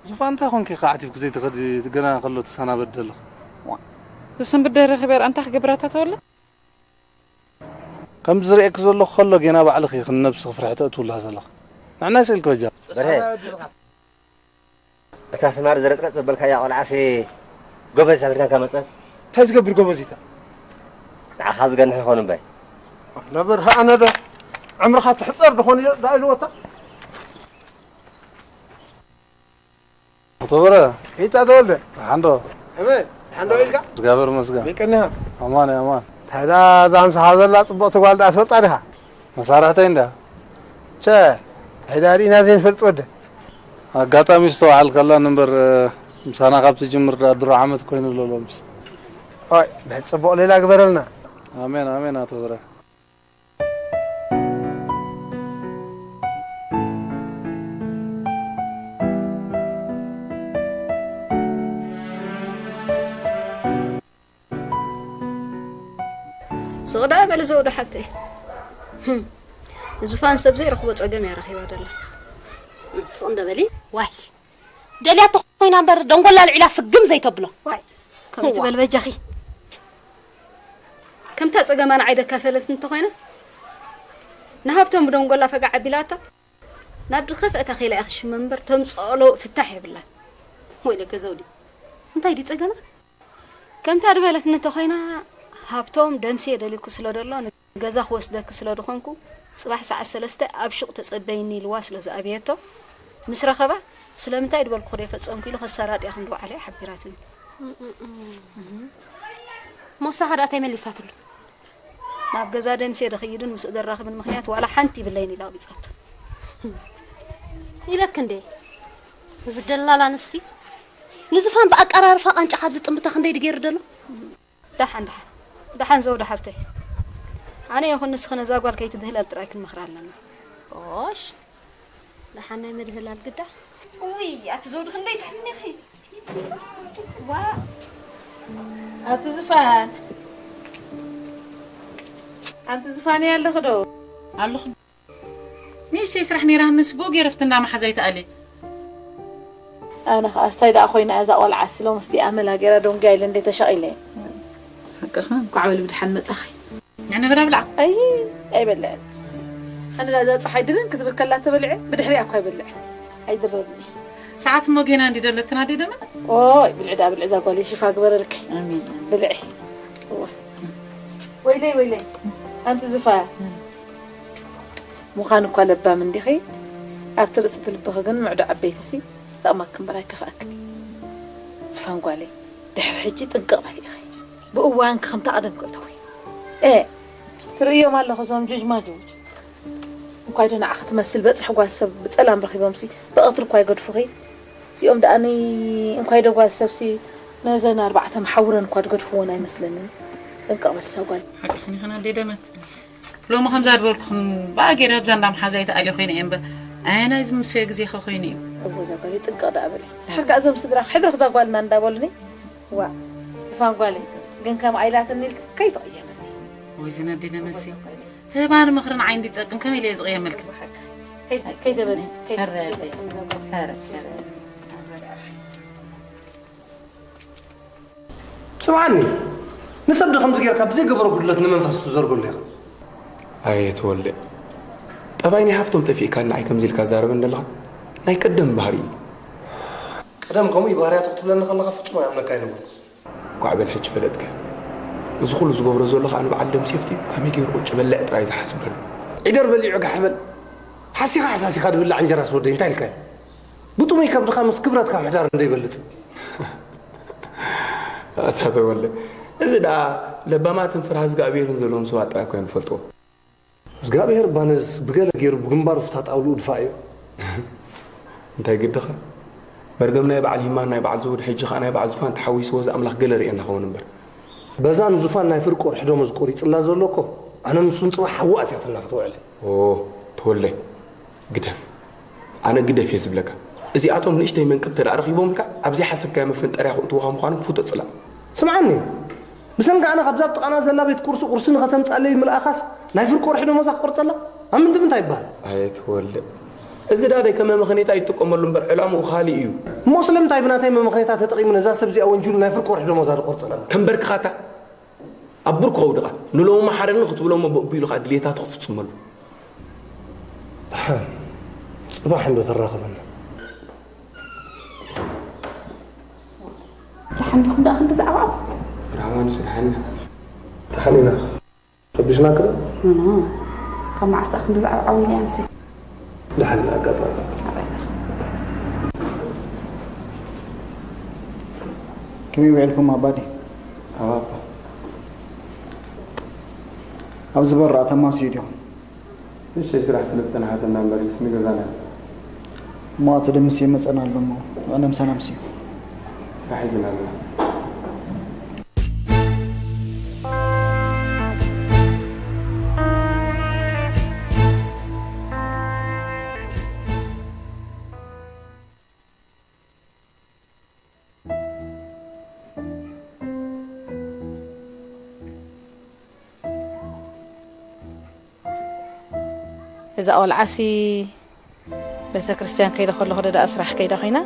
ዙፋን፣ እንታይ ኾንኪ? ከዓቲብኪ ዘይትኸዲ፣ ገና ከሎ ትሰናበዲ ዘለኺ። ዋ፣ ዝሰንብድ ደረኺበ፣ እንታይ ክገብራታ ተወለ? ከም ዝርእየኪ ዘለኹ ከሎ ጌና ባዕልኺ ኢኺ ንነብስኺ ፍርሒ ተእትውላ ዘለኺ። ንዕናይ ስኢልኪ በጃ። በርሀ፣ እታ ትማሊ ዝረጥረጥ ዘበልካያ ቆልዓሲ ጎበዝ እያ ትብልካ መጸት? እንታይ ዝገብር ጎበዝ እያ? ንዓኻ ዝገንሕ ይኾን እምበይ። ነበር፣ ኣነ ዶ ዕምርኻ ትሕጸር ድኾን እየ ደኣ ኢልዎ እታ? ኣቶ በረ። ኢታ ተወልደ። ደሓን ዶ? እመ፣ ደሓን ዶ ኢልካ? እግዚኣብሔር ይመስገን። ደቀኒኻ? ኣማን እየ፣ ኣማን። ታዲያ እዛ ምሳኻ ዘላ ጽብቕቲ ጓል ደኣ ትፈልጣ ዲኻ? መሳርሕተይ እንድያ። ቸ፣ እንታይ ደኣ ርኢና ዘይንፈልጥ ወደ? ኣጋጣሚ ዝተዋዓልካላን እምበር፣ ምሳና ካብ ትጅምር ደኣ ድሮ ዓመት ኮይኑ ኣሎ ሎምስ። ኦይ፣ ናይ ጽቡቕ ሌላ ግበረልና። ኣሜን፣ ኣሜን ኣቶ በረ። ስቕ ደኣ በሊ ዘውዲ ሓብተይ። ህም። ዙፋን ሰብ ዘይረኽቦ ጸገም እያ ረኺባ ደላ። ስቕ እንደ በሊ። ዋይ። ደልያቶ ኮይና እምበር ደንጎላ ልዒላ ፍግም ዘይተብሎ። ዋይ። ከምኡ እዋ። ትበል በጃኺ። ከምታ ጸገማ ንዓይ ደካፈለት እንተኾይና፣ ንሃብቶም ብደንጎላ ፈጋዕ ኣቢላቶ፣ ናብ ዝኸፍአ ተኺላ እያ ክሽመም እምበር፣ ተምጽኦ ለውጥ ፍታሕ የብላን። ወይለከ ዘውዲ፣ እንታይ ድዩ ጸገማ? ከምታ ድበለት እንተኾይና፣ ሃብቶም ደምሴ ደልዩኪ ስለ ደሎ፣ ንገዛ ክወስደኪ ስለ ድኾንኩ፣ ጽባሕ ሰዓት ሰለስተ ኣብ ሹቕ ተጸበይኒ ኢልዋ ስለ ዝኣበየቶ፣ ምስ ረኸባ፣ ስለምንታይ ድበልኩኺ ደይፈጸምኩ ኢሉ ከሳራጥያ ከም ዝወዓለ እያ ሓቢራትኒ። እም፣ እም፣ እም። እም። ሞሳኻ ደኣ እንታይ መሊሳትሉ? ናብ ገዛ ደምሴ ደኽይድን ምስኡ ደራኽብን ምኽንያት ዋላ ሓንቲ ይብለይን ኢላ ኣቕቢጻቶ። ኢለክ እንዴ? እዚ ደላላ ኣንስቲ ንዝፋን ብኣቀራርፋ ቃንጫ ካብ ዝጥምታ ክንደይ ድገይሩ ደሎ? ደሓን፣ ደሓን። ደሓን ዘውዲ ሓፍተይ። ኣነ ይኹን ንስኺ ነዛ ጓል ከይትድህለል ጥራይ ክንመኽራ ኣለና። ኦሽ፣ ደሓን ናይ ምድህላል ግዳ። ውይ፣ ኣቲ ዘውዲ ክንደይ ትሕምኒ ኢኺ። ዋ። ኣቲ ዝፋን። ኣንቲ ዝፋን እያ ኣለኺ ዶ? ኣለኹ። ንእሽተይ ስራሕ ነይራትንስ ብኡ ገይረ ፍትና መሓዛይ ተኣልየ። ኣነ ኸኣ እስታይ ደኣ ኮይና እዛ ቆልዓ ሲ ሎምስ ዲኣ መላ ገይራ ደንጉያ ኢለ እንዴ ተሸቒለ። ሓቅኻ፣ እንኳዕ በል ብድሓን መጻኺ። ንዕነ በላ ብልዓ። ኣይ፣ ኣይበልዕን። ኣነ እዛ ጸሓይ ድንን ክትብል ከላ ተበልዐ፣ ብድሕሪኣ እኳ ኣይበልዕን። ኣይድረብኒ። ሰዓት እሞ ጌና እንዲ ደለትና ኣደ ደመ? ኦይ፣ ብልዒ ደኣ ብልዒ እዛ ጓለይ ሽፋ ግበረልኪ። ኣሜን። ብልዒ። እዋ። ወይለይ፣ ወይለይ። ኣንቲ ዝፋ። እም። ምዃን እኳ ለባም እንዲኺ፣ ኣብቲ ርእሲ እቲ ልብኺ ግን ምዕዶ ዓበይትሲ ጠቕመኪ እምበር ኣይከፍኣክን እዩ። ዝፋን ጓለይ፣ ድሕሪ ሕጂ ጥንቅቕ በሊ ኢኺ። ብእዋንኪ ከምታ ቀደምኪ እተዊ። ኤ፣ ትርእዮም ኣለኺ እዞም ጁጅ ማጁጅ። እንኳይ ዶ ንዓኺ ትመስል በጽሒ ጓል ሰብ ብጸላም ረኺቦምሲ ብቐትሪ እኳ ይገድፉኺ። እዚኦም ደኣ ኒ-፣ እንኳይ ዶ ጓል ሰብሲ ነዘን ኣርባዕተ መሓውረን እኳ ዝገድፍወን ኣይመስለንን። ጥንቅቕ በሊ እዛ ጓል። ሓቅኽን ኢኽን ኣደይ ደመት። ሎሚ ከምዛ ዝበልኩኽን ብኣገይረ ኣብዛ እንዳ መሓዛይ ተኣልየ ኮይነ እየ እምበር፣ ኣየናይ ዝምስዮ ግዜኸ ኮይኑ እዩ? እወ፣ እዛ ጓለይ ጥንቅቕ ደኣ በሊ። ድሓር ከኣ እዞም ስድራ ሕድርኽ እዛ ጓልና እንዳበሉኒ፣ ዋ፣ ዝፋን ጓለይ ግን ከምኣ ኢላትኒ ኢልክ ከይትቕየመኒ። ወይ ዝን ኣደይ ደመሲ፣ ትህባኒ ምኽርን ዓይኒ ይጠቅም፣ ከመይ ኢለ እየ ዝቕየመልክ? ከይደ፣ ከይደ በሊ፣ ከይደ። ኧረ፣ ኧረ፣ ኧረ። ስምዓኒ፣ ንሰብ ዶ ከምዚ ጌርካ ብዘይገበሮ ጉድለት ንመንፈስ ትዘርገሉ ኢኻ? ኣየ ተወልደ፣ ጠባይ ናይ ሃፍቶም ጠፊእካ ንዓይ ከምዚ ኢልካ ዛረበን ዘለኻ ናይ ቀደም ባህሪ እዩ። ቀደም ከምኡ እዩ ባህርያቱ ክትብለኒ ከለኻ ፍጹም ኣይኣምነካ ኣይነበርኩ። ኳዕ በል ሕጂ ፈለጥካ። እዚ ኩሉ ዝገብሮ ዘሎ ከኣ ንበዓል ደምሴፍቲ ከመይ ገይሩ ቁጭ በልዕ ጥራይ ዝሓስብ ዘሎ። ዒደር በሊዑ ጋሕ በል። ሓሲኻ ሓሳሲኻ ድብላዕ እንጀራስ ወደይ እንታይ ኢልካዮ? ግጥሙይ ከብድኻ ምስ ክብረትካ ምሕዳር እንዶ ይበልጽ። ኣታ ተወልደ፣ እዚ ደኣ ለባማትን ፍርሃ እግዚኣብሔርን ዘለዎም ሰባት ጥራይ እኳ እዮም ዝፈልጥዎ። እግዚኣብሔር እባ ነዚ ብገለ ገይሩ ብግንባሩ ፍታ ጣውልኡ ድፋእዮ። እንታይ ግድኻ? መርገም ናይ በዓል ሂማን ናይ በዓል ዘውድ ሕጂ ኸኣ ናይ በዓል ዙፋን ተሓዊስዎ እዚ ኣምላኽ ገለ ርእየና ኸውን እምበር። በዛ ንዙፋን ናይ ፍርቂ ወርሒ ደሞዝ ቆሪጽላ ዘሎ እኮ ኣነ ንሱን ጽባሕ ሓዊ ኣትያትና ክትውዕል። ኦ፣ ተወልደ፣ ግደፍ። ኣነ ግደፍ እየ ዝብለካ። እዚኣቶም ንእሽተይ መንቅብ ተደኣ ረኺቦምልካ፣ ኣብ ዘይሓሰብካዮ መፈንጠርያ ክእትዉኻ ምዃኖም ፍቶ ጽላእ። ስምዓኒ፣ ብሰንኪ ኣነ ካብዛ ኣብ ጥቓና ዘላ ቤት ቁርሲ ቁርሲ ንኸተምጻለይ ምልኣኻስ ናይ ፍርቂ ወርሒ ደሞዛ ክቆርጸላ? ኣብ ምንዲ ምንታይ ይበሃል? ኣየ ተወልደ፣ እዚ ዳደይ ከም መመኽኔታ ይጥቀመሉ እምበር ዕላምኡ ካልእ እዩ። እሞ ስለምንታይ ብናተይ መመኽኔታ ተጠቒሙ ነዛ ሰብ እዚኣ ወንጂሉ ናይ ፍርቂ ወርሒ ደሞዛ ዝቆርጸላ? ከም በርክኻታ ኣብ ብርኩ ከውድቓ ንሎሚ መሓረኒ ክትብሎ እሞ ብኡ ኣቢሉ ኸኣ ድልየታቱ ክትፍጽመሉ። ደሓን፣ ጽባሕ እንዶ ተራኽበና። ደሓን ዲኹም ደኣ ክንዲ ዛዕባኹም? ራህዋ ንሱ ደሓን ኢና። ደሓን ኢና። ረቢሽናኪ ዶ? ኖ፣ ኖ። ካብ መዓስ ደኣ ክንዲ ዛዕባ ዓው ኢለ ኣንሲ? ደሓን ኢና ኣጋጣሚ። ኣበይ ኢኻ? ከመይ ውዒልኩም ኣባዲ? ኣባባ። ኣብዚ በራ ተማስዩ ዲኹም? ንእሽተይ ስራሕ ስለ ዝጸንሓትና እምበር ኢልስ ንገዛና። እሞ ኣቶ ደምስ ይመጸና ኣሎ እሞ ንዕለም ሰላም ስዩ። ስራሕ ሒዝና ኣለና። እዛ ቆልዓሲ ቤተ ክርስቲያን ከይደ ከለኹ ዶ ደኣ ስራሕ ከይዳ ኮይና?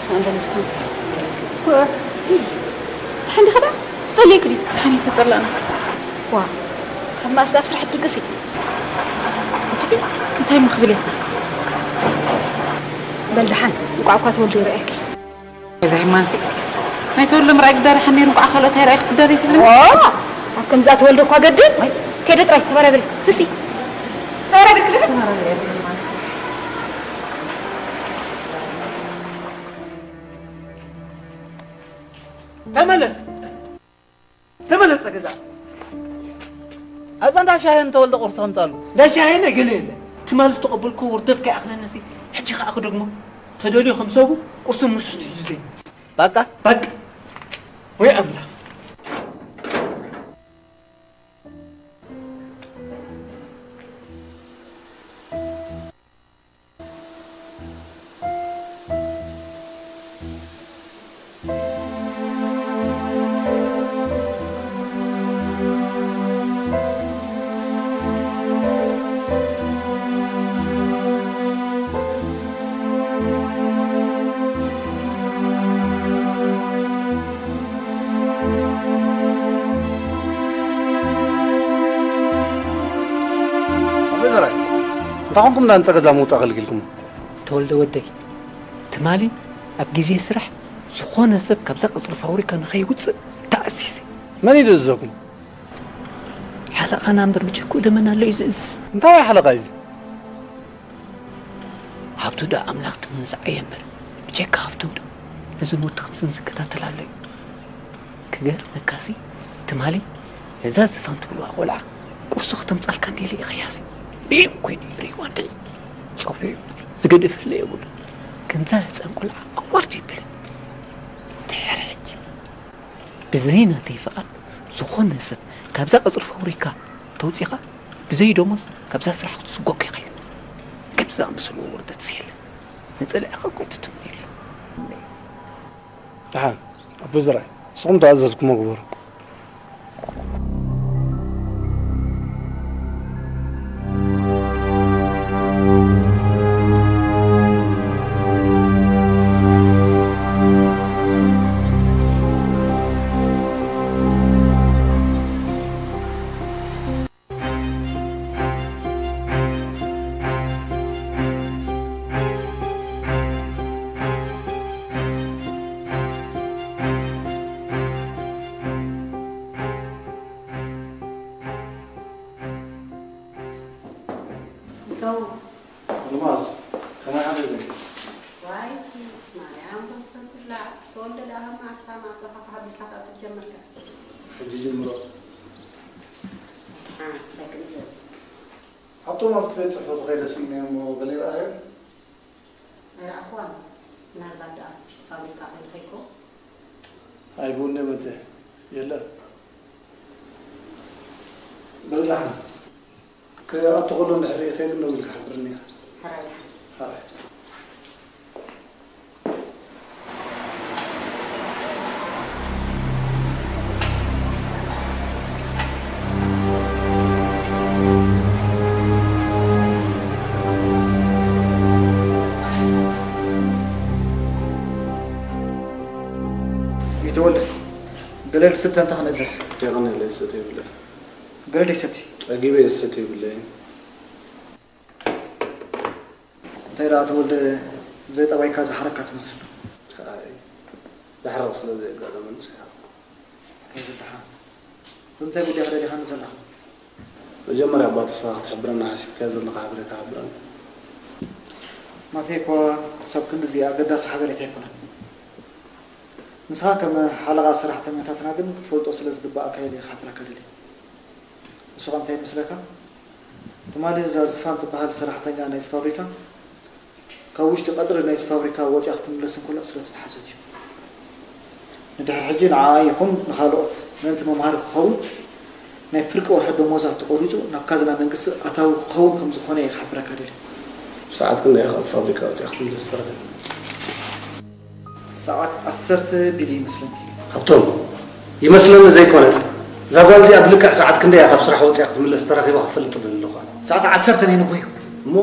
ስማ እንተ ንስኩም። ደሓን ዲኻ ደኣ? ተጸሊእክ ድዩ? ደሓን እየ፣ ተጸላእና። ዋ፣ ካብ መኣስ ደኣ ኣብ ስራሕ ትድቅሲ? እትኪ፣ እንታይ እሞ ክብል እየ? በል ደሓን፣ እንቋዕ እኳ ተወልደ ይረኣየኪ። እዛ ሄማንሲ፣ ናይ ተወልደ ምርኣይ ግዳ ደሓን ነይሩ፣ እንቋዕ ካልኦት ኣይረኣየኹ ክትደሪ ትብለኒ? ዋ፣ ኣብ ከምዚኣ ተወልደ እኳ ገድል። ከይደ ጥራይ ተበራበሪ። ፍሲ። ተበራበሪ ክድሕን። ተመለስ። ተመለስ ገዛ። ኣብዛ እንዳ ሻሂ ንተወልደ ቁርሲ ከምጻሉ። እንዳ ሻሂ የለ ገለ የለ። ትማሊ ዝተቐበልኩ ውርደት ከይኣኽለነሲ፣ ሕጂ ከኣ ክደግሞ። ተደልዩ ከም ሰቡ ቁርሲ ምስሕን ሒዙ ዘይመጽእ። በቃ? በቃ። ወይ ኣምላኽ። ኣቦይ ዘርኣይ፣ እንታይ ኮንኩም እንዳ ንጸ ገዛ ምውጻእ ከልኪልኩም? ተወልደ ወደይ፣ ትማሊ ኣብ ግዜ ስራሕ ዝኾነ ሰብ ካብዛ ቅጽሪ ፋብሪካ ንኸይውጽእ ተኣዚዘ። መን እዩ ዝእዝዘኩም? ሓለቓና እምበር ብጀክኡ ደመና ኣሎ እዩ ዝእዝዝ። እንታይ ሓለቓ እዩ እዚ? ሃብቱ ደኣ ኣምላኽ ትመንዝዓዮ እምበር፣ ብጀካ ሃብቶም ዶ ነዞም ወዲ ከምዝን ዝከታተል ኣሎ እዩ። ክገርመካሲ፣ ትማሊ ነዛ ዝፋን ትብልዋ ቆልዓ ቁርሲ ክተምጻልካ እንዲለ ኢኸያሲ። ብኢም ኮይኑ ይርእይዋ እንድዒ። ጸዊዑ ዝገደፈለ የብሉ። ከምዛ ህጻን ቆልዓ ኣዋርድ ይብል። እንድሕር ሕጂ ብዘይ ናተይ ፍቓድ ዝኾነ ሰብ ካብዛ ቅጽሪ ፋብሪካ ተውጺኻ ብዘይ ደሞዝ ካብዛ ስራሕ ክትስጎግ ኢኻ። ከምዚ ዝኣመሰለ ውርደትስ የለን። ንጽልእኻ እኮ ትትምነየሉ። ደሓን፣ ኣቦ ዘርኣይ፣ ንስኹም ተኣዘዝኩሞ ግበሩ። ኣልማዝ፣ ከመይ ሓዲርኪ? ዋይ፣ ማርያም፣ በስተብላ ተወልደ ደኣ መዓስ ኢኻ ማዕጾኻ ክሃብልካ ክትኣቱ ጀመርካ? ሕጂ ጀምሮ። ኣሓ፣ ደቂ እዘዝ። ኣብቶም ኣብቲ ቤት ጽሕፈቱ ከይደ ስኢነዮ እሞ ገለ ይረኣዮ? ኣይረኣኽዋን። ምናልባት ደኣ ውሽጢ ፋብሪካ ከይዱ ከይኮ? ኣይ፣ ብኡ እንደ መጸ። የለን። በል ደሓን። ክኣቱ ከሎ እንድሕር ርኢኺ ግን ደው ኢልካ ሓብርኒ ኢኻ። ሕራይ ደሓን። ሕራይ። ይተወልደ፣ ገለ ልስተ እንተ ክንእዘዝ። የቐንየለይ፣ ዝሰትዮ የብለይን። ገለ ደይሰቲ? ጸጊበ እየ፣ ዝሰትዮ የብለይን። እንታይ ደኣ ተወልደ፣ ዘይ ጠባይካ ዝሓረካ ትመስል። ኣይ፣ ዘሕርቕ ስለ ዘየጋጠመኒ ሰሓቕኩ። ከይብልሓ። ብምንታይ ጉዳይ ደሊኻኒ ዘለኻ? መጀመርያ ኣባትሳ ክትሕብረና ሓሲብካዮ ዘለኻ ሓበሬታ ሓብረኒ። ናተይ እኳ ክሳብ ክንድዚ ኣገዳሲ ሓበሬታ ኣይኮነን። ንስኻ ከም ሓለቓ ሰራሕተኛታትና ግን ክትፈልጦ ስለ ዝግባኣካ ኢለ ክሓብረካ ደልየ። ንሱ ኸ እንታይ ይመስለካ? ትማሊ እዛ ዝፋን ትበሃል ሰራሕተኛ ናይዚ ፋብሪካ ካብ ውሽጢ ቀጽሪ ናይዚ ፋብሪካ ወጺኣ ክትምለስ እንከላ ስለ ተታሕዘት እዩ። ንድሕሪ ሕጂ ንዓኣ ይኹን ንኻልኦት ምእንቲ መምሃሪ ክኸውን ናይ ፍርቂ ወርሒ ደሞዛ ተቖሪጹ ናብ ካዝና መንግስቲ ኣታዊ ክኸውን ከም ዝኾነ እየ ክሓብረካ ደልየ። ሰዓት ክንደይ ኢኻ ካብ ፋብሪካ ወጺኣ ክትምለስ ተረኺብካ? ሰዓት ዓሰርተ ቢሉ ይመስለኒ። ሃብቶም፣ ይመስለኒ ዘይኮነ፣ እዛ ጓል እዚኣ ብልክዕ ሰዓት ክንደይ እያ ካብ ስራሕ ወፂኣ ክትምለስ ተራኺባ ክፈልጥ እደሊ ኣለኹ ኣነ። ሰዓት ዓሰርተ ናይ ንግሆ እዩ። እሞ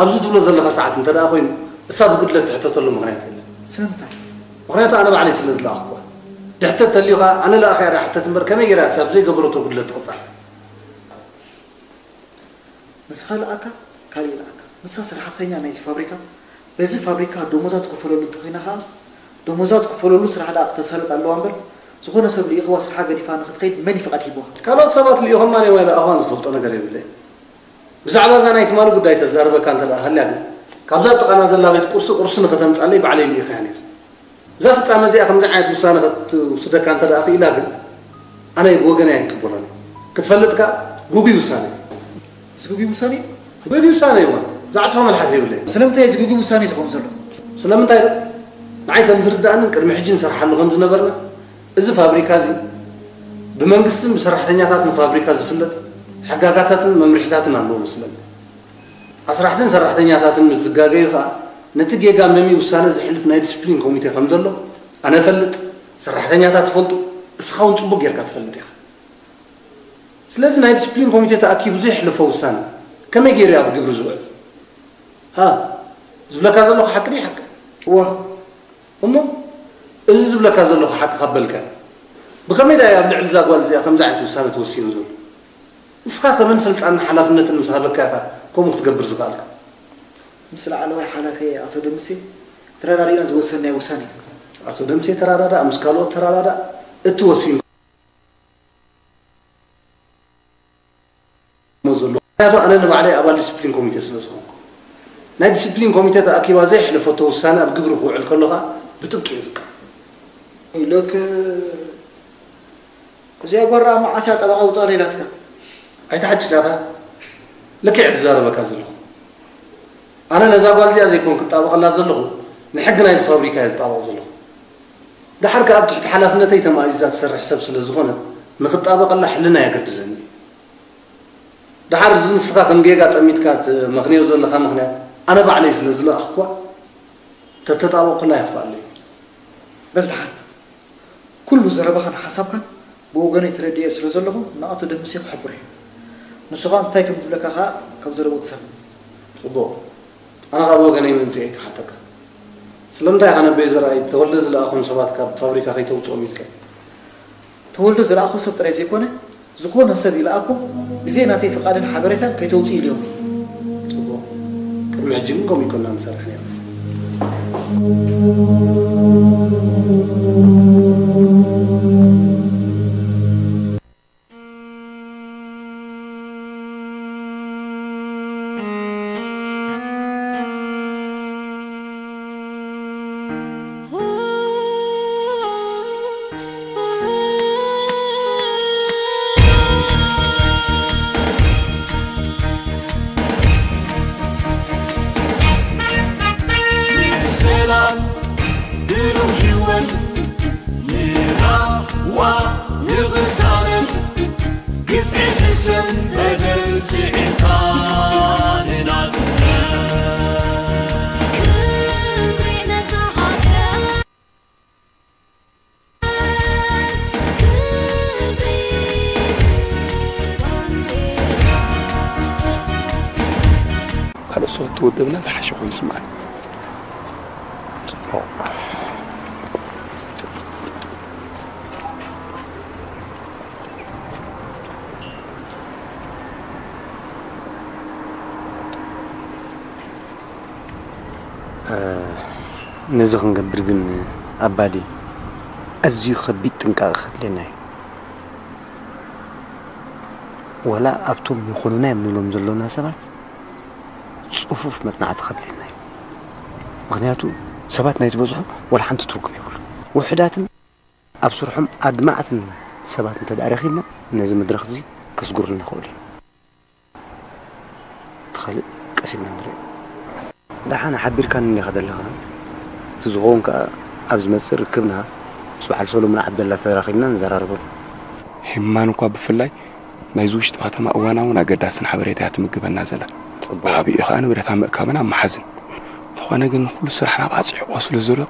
ኣብዚ ትብሎ ዘለኻ ሰዓት እንተ ደኣ ኮይኑ፣ እሳ ብጉድለት ትሕተተሉ ምኽንያት የለን። ስለምንታይ? ምኽንያቱ ኣነ ባዕለይ ስለ ዝለኣኽኩዋ። ድሕተት ተልዩ ኸኣ ኣነ ለኣኺያ ዳ ሕተት እምበር ከመይ ገይራ ሰብ ዘይገበረቶ ጉድለት ትቕጻዕ? ንስኻ ለኣካ፣ ካልእ ይለኣካ። ንሳ ሰራሕተኛ ናይዚ ፋብሪካ፣ በዚ ፋብሪካ ደሞዛ ትኽፈለሉ እንተኾይና ኸኣ፣ ደሞዛ ትኽፈለሉ ስራሕ ደኣ ክተሳልጥ ኣለዋ እምበር፣ ዝኾነ ሰብ ልኢኽዋ ስርሓ ገዲፋ ንኽትኸይድ መን እዩ ፍቓድ ሂብዋ? ካልኦት ሰባት ልኢኾማ ነይዋ ይለኣኽዋን ዝፈልጦ ነገር የብለይን። ብዛዕባ እዛ ናይ ትማሊ ጉዳይ ተዛርበካ እንተ ደኣ ሃልያ ግን፣ ካብዛ ጥቓና ዘላ ቤት ቁርሲ ቁርሲ ንኸተምጻለይ ባዕለይ ልኢኸያ ነይረ። እዛ ፍጻመ እዚኣ ከምዚ ዓይነት ውሳነ ክትውስደካ እንተ ደኣ ክኢላ ግን፣ ኣነ ብወገነይ ኣይቅበሎን። ክትፈልጥ ከኣ፣ ግጉይ ውሳነ። እዚ ግጉይ ውሳነ እዩ? ግጉይ ውሳነ እዩ እዋ። ዝዓጽፎ መልሓስ የብለይን። ስለምንታይ እዚ ግጉይ ውሳነ እዩ ዝኸውን ዘሎ? ስለምንታይ ዶ? ንዓይ ከም ዝርድኣንን ቅድሚ ሕጂ ንሰርሓሉ ከም ዝነበርና፣ እዚ ፋብሪካ እዚ ብመንግስትን ብሰራሕተኛታትን ፋብሪካ ዝፍለጥ ሕጋጋታትን መምርሒታትን ኣለዎ መስለኒ። ኣስራሕትን ሰራሕተኛታትን ምስ ዝጋገዩ ከኣ፣ ነቲ ጌጋ መምዩ ውሳነ ዘሕልፍ ናይ ዲስፕሊን ኮሚቴ ከም ዘሎ ኣነ እፈልጥ፣ ሰራሕተኛታት ይፈልጡ፣ እስኻ እውን ጽቡቕ ጌርካ ትፈልጥ ኢኻ። ስለዚ ናይ ዲስፕሊን ኮሚቴ ተኣኪቡ ዘየሕለፎ ውሳነ ከመይ ገይሩ እዩ ኣብ ግብሪ ዝውዕል? ሃ፣ ዝብለካ ዘለኹ ሓቂ ድዩ ሓቂ? እወ። እሞ፣ እዚ ዝብለካ ዘለኹ ሓቂ ካብ በልካ፣ ብኸመይ ደኣ እዩ ኣብ ልዕሊ እዛ ጓል እዚኣ ከምዚ ዓይነት ውሳነ ተወሲኑ ዘሎ? ንስኻ ከመን ስልጣንን ሓላፍነትን ምስ ሃበካ ኢኻ ከምኡ ክትገብር ዝኸኣልካ? ምስ ላዕለዋይ ሓላፊ ኣቶ ደምሴ ተረዳዲእና ዝወሰንናዮ ውሳነ እዩ። ኣቶ ደምሴ ተረዳዳእ፣ ምስ ካልኦት ተረዳዳእ፣ እቲ ወሲኑ ዘሎ። ምኽንያቱ ኣነ ንባዕለይ ኣባል ዲስፕሊን ኮሚቴ ስለ ዝኾንኩ። ናይ ዲስፕሊን ኮሚቴ ተኣኪባ ዘየሕለፈቶ ውሳነ ኣብ ግብሪ ክውዕል ከሎ ኸኣ ብጥብቂ እየ ዝቃወም። ኢለክ እዚኣ ጓል ደኣ መዓስ እያ ጠበቓ ውጻእ ኢላትካ? ኣይትሓጭጫታ። ልክዕ እየ ዝዛረበካ ዘለኹ። ኣነ ነዛ ጓል እዚኣ ዘይኮን ክጣበቐላ ዘለኹ፣ ንሕጊ ናይዚ ፋብሪካ እየ ዝጣበቕ ዘለኹ። ደሓር ከኣ ኣብ ትሕቲ ሓላፍነተይ ተማእዚዛ ትሰርሕ ሰብ ስለ ዝኾነት፣ ንኽጣበቐላ ሕልና የገድዘኒ እዩ። ደሓር እዚ ንስኻ ከም ጌጋ ጠሚትካ ትመኽንዮ ዘለኻ ምኽንያት፣ ኣነ ባዕለይ ስለ ዝለኣኽኳ፣ ተተጣበቕኩላ የኽፍኣለይ። በል ደሓን፣ ኩሉ ዘረባኻን ሓሳብካን ብወገነይ ተረዲኤ ስለ ዘለኹ ንኣቶ ደምሴ ክሕብሮ እየ። ንሱ ኸኣ እንታይ ከም ዝብለካ ኸኣ ካብ ዘረብኡ ትሰምዕ። ጽቡቕ። ኣነ ኸኣ ብወገነይ መምጽኤ ክሓተካ። ስለምንታይ ኢኻ ነቦይ ዘርኣይ ተወልደ ዝለኣኾም ሰባት ካብ ፋብሪካ ከይተውጽኦም ኢልካ? ተወልደ ዝለኣኾ ሰብ ጥራይ ዘይኮነ፣ ዝኾነ ሰብ ይልኣኮ ብዘይ ናተይ ፍቓድን ሓበሬታን ከይተውጽኡ ኢለዮም እየ። ጽቡቕ። ቅድሚ ሕጂ ግን ከምኡ ኣይኮንና ንሰርሕ ነይርና። ሰላም ብሩህ ህይወት ንራዋ ንቕሳነት ግፍዒ ሕሰን በደል ስዒርካ ንናጽነት። ክብሪ ነታ ሃገር፣ ክብሪ ባንዴራ። ካልኦት ሰባት ተወደብና ዝሓሸ ኮይኑ ይስምዓኒ። ነዚ ክንገብር ግን ኣባዲ ኣዝዩ ከቢድ ጥንቃቐ ከድልየና እዩ። ዋላ ኣብቶም ይኾኑና እዮም ንብሎም ዘሎና ሰባት ጽፉፍ መጽናዕቲ ከድልየና እዩ። ምኽንያቱ ሰባት ናይ ዝበዝሑ ዋላ ሓንቲ ትርጉም የብሉ። ውሑዳትን ኣብ ስርሖም ኣድማዕትን ሰባት እንተ ደኣ ረኺብና ነዚ መድረኽ እዚ ከስጉሩልና ይኽእሉ እዮም። እቲ ካልእ ቀስ ኢልና ንሪኦ። ደሓን ሓቢርካኒ እንዲኻ ዘለኻ። እቲ ዝኸውን ከኣ ኣብ ዝመጽእ ርክብና ምስ በዓል ሰሎሙን ዓብደላ ተራኺብና ንዘራረበሉ። ሄማን እኳ ብፍላይ ናይዚ ውሽጢ ከተማ እዋናውን ኣገዳስን ሓበሬታ እያ ትምግበና ዘላ። ጽቡቕ። ብዓቢኡ ከኣ ንብረታ ምእካብን ኣብ መሓዝን። እንተኾነ ግን ኩሉ ስራሕ ናብ ኣጽዒቑ ስለ ዘሎ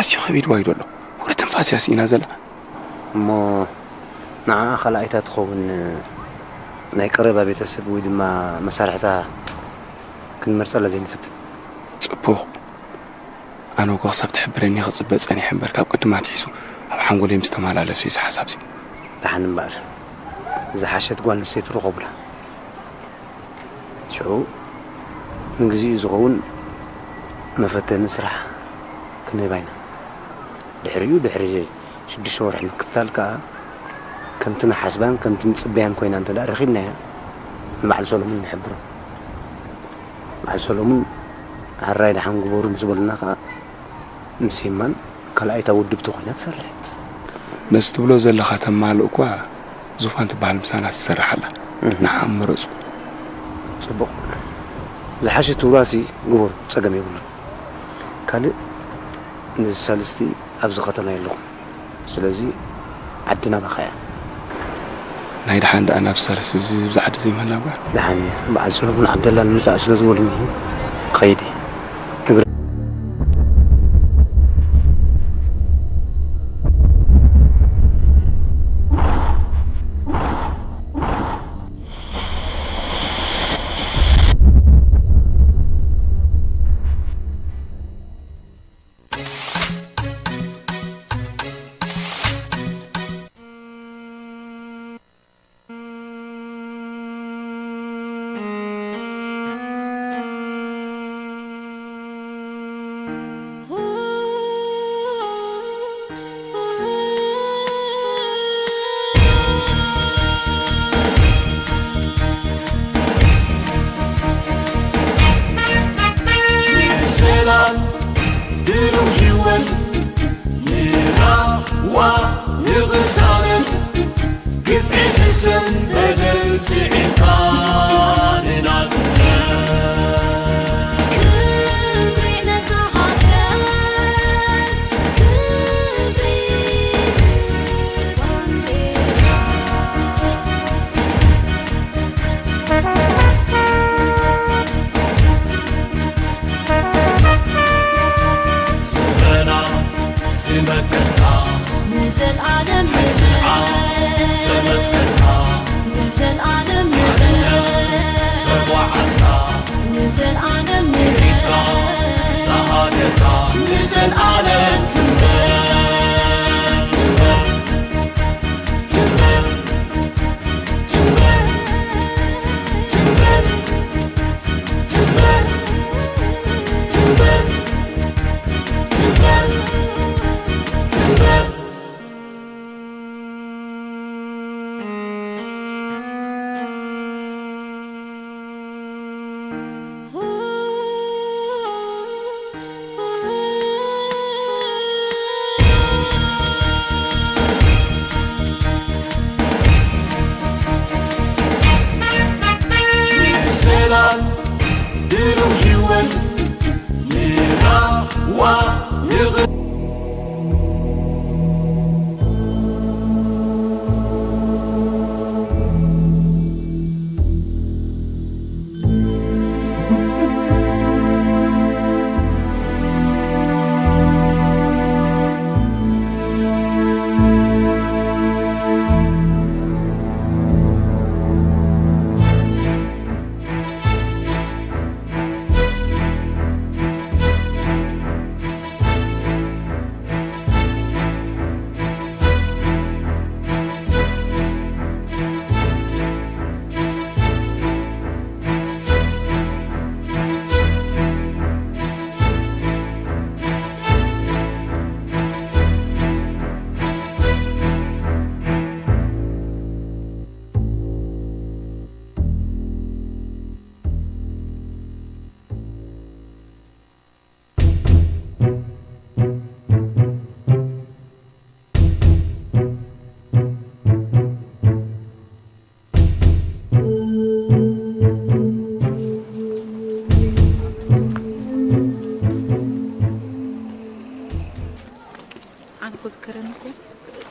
ኣዝዩ ከቢድዋ እዩ ዘሎ። ወረ ትንፋስ እያ ስኢና ዘላ። እሞ ንዓኣ ካልኣይታ ትኸውን ናይ ቀረባ ቤተሰብ ወይ ድማ መሳርሕታ ክንመርጸላ ዘይንፍትን? ጽቡቕ። ኣነ እኮ ክሳብ ትሕብረኒ ክጽበ ጸኒሐ እምበር፣ ካብ ቅድማ ኣትሒዙ ኣብ ሓንጎለይ ምስ ተመላለሰ እዩ እዚ ሓሳብ እዚ። ደሓን እምበኣር፣ ዝሓሸት ጓል ኣንስተይቲ ርኸቡላ። ሽዑ ንግዚኡ ዝኸውን መፈተኒ ስራሕ ክንህባ ኢና። ድሕሪኡ፣ ድሕሪ ሽዱሽተ ወርሒ ምክትታል ከኣ፣ ከምቲ ንሓስባን ከምቲ ንጽበያን ኮይና እንተ ደኣ ረኺብናያ፣ ንበዓል ሰሎሙን ንሕብሮ። በዓል ሰሎሙን፣ ሕራይ ደሓን ግበሩ ምስ በሉና ከኣ፣ ምስ የማን ካልኣይታ ውድብቲ ኮይና ትሰርሕ። ነዚ ትብሎ ዘለኻ ተማልእ እኳ፣ ዙፋን ትበሃል ምሳና ትሰርሕ ኣላ። እህ። ንዓ ምረጹ። ጽቡቕ። ዝሓሸ ትብሉዋሲ ግበሩ፣ ጸገም የብሉን። ካልእ፣ ነዚ ሳልስቲ ኣብዚ ከተማ የለኹም። ስለዚ፣ ዓዲ ናባኻ እያ። ናይ ደሓን ደኣ ናብ ሳልስቲ እዚ፣ ኣብዚ ዓዲ ዘይምህላው እያ። ደሓን እያ። በዓል ሰሎሙን ዓብደላ ንምጻእ ስለ ዝበሉኒ፣ ክኸይድ እየ። እግረ- ሰላም፣ ብሩህ ህይወት፣ ንራህዋ፣ ንቕሳነት፣ ግፍዒ ሕሰም በደል ስዒርካ ንናጽነት። ክብሪ ነታ ሃገር፣ ክብሪ ባንዴራ። ስረና ዝመከትካ ንዘልኣለም ንበል። ዘመስከትካ ንዘልኣለም ንበል። ተጓዓዝካ ንዘልኣለም ንበል። ኤርትራ ዝሃገርካ ንዘልኣለም ትንበር፣ ትንበር፣ ትንበር። ሰላም፣ ብሩህ ህይወት፣ ንራህዋ፣ ንቕ- ኣነ እኮ ዝከረኒ እኮ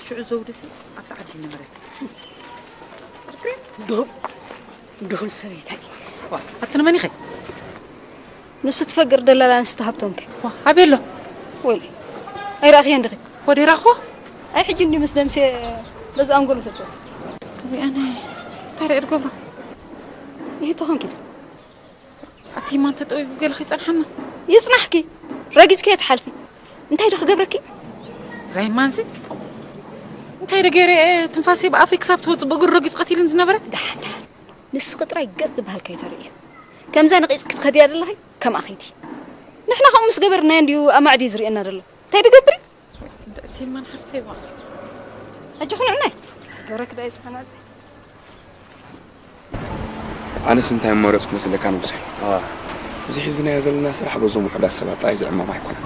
ሽዑ ዘውድሲ ኣብቲ ዓዲ ንብረት። ድሁል፣ ድሁል ሰበይታይ። ዋ፣ ኣቲ ንመን ኢኸ? ንሱ ትፈግር ደላላ ኣንስቲ ሃብቶም ከ? ዋ፣ ኣበይ ኣሎ? ወይለይ፣ ኣይረኣኽዮን ዲኺ? ወደይ ረኣኽዎ? ኣይ፣ ሕጂ እንዲ ምስ ደምሴ በዚ ኣንጎሎ ተጥወ። ወይ ኣነ፣ እንታይ ርኤ ድገብሮ? ይህ ተኾንኪ? ኣቲ ማን ተጠዊቡ ገለ ከይጸንሓና? ይጽናሕኪ። ረጊጽኪ ትሓልፊ። እንታይ ዶ ክገብረኪ? ዛይማንሲ እንታይ ዶ ገይረ እየ ትንፋሰይ ብኣፈይ ክሳብ ትወጽእ ብእግሩ ረጊጹ ቀቲልን ዝነበረ? ደሓን ደሓን። ንስኺ ጥራይ ገጽ ዝበሃል ከይተርእየ። ከምዛ ነቒጽ ክትኸድያ ዘለኺ ከምኣ ኺዲ። ንሕና ከምኡ ምስ ገበርናዮ እንድዩ ኣማዕድዩ ዝርእየና ዘሎ። እንታይ ድገብር እዩ? እንዳ እቴማን ሓፍተይ ዋ። ሕጂ ኹን ዕናይ። ገረክ ዳይ ዝኾነ ኣንተይ። ኣነስ እንታይ መረጽኩ መስለካ ንጉሰ? እዚ ሒዝናዮ ዘለና ስራሕ በዞም ውሑዳት ሰባት ጥራይ ዝዕመም ኣይኮነን።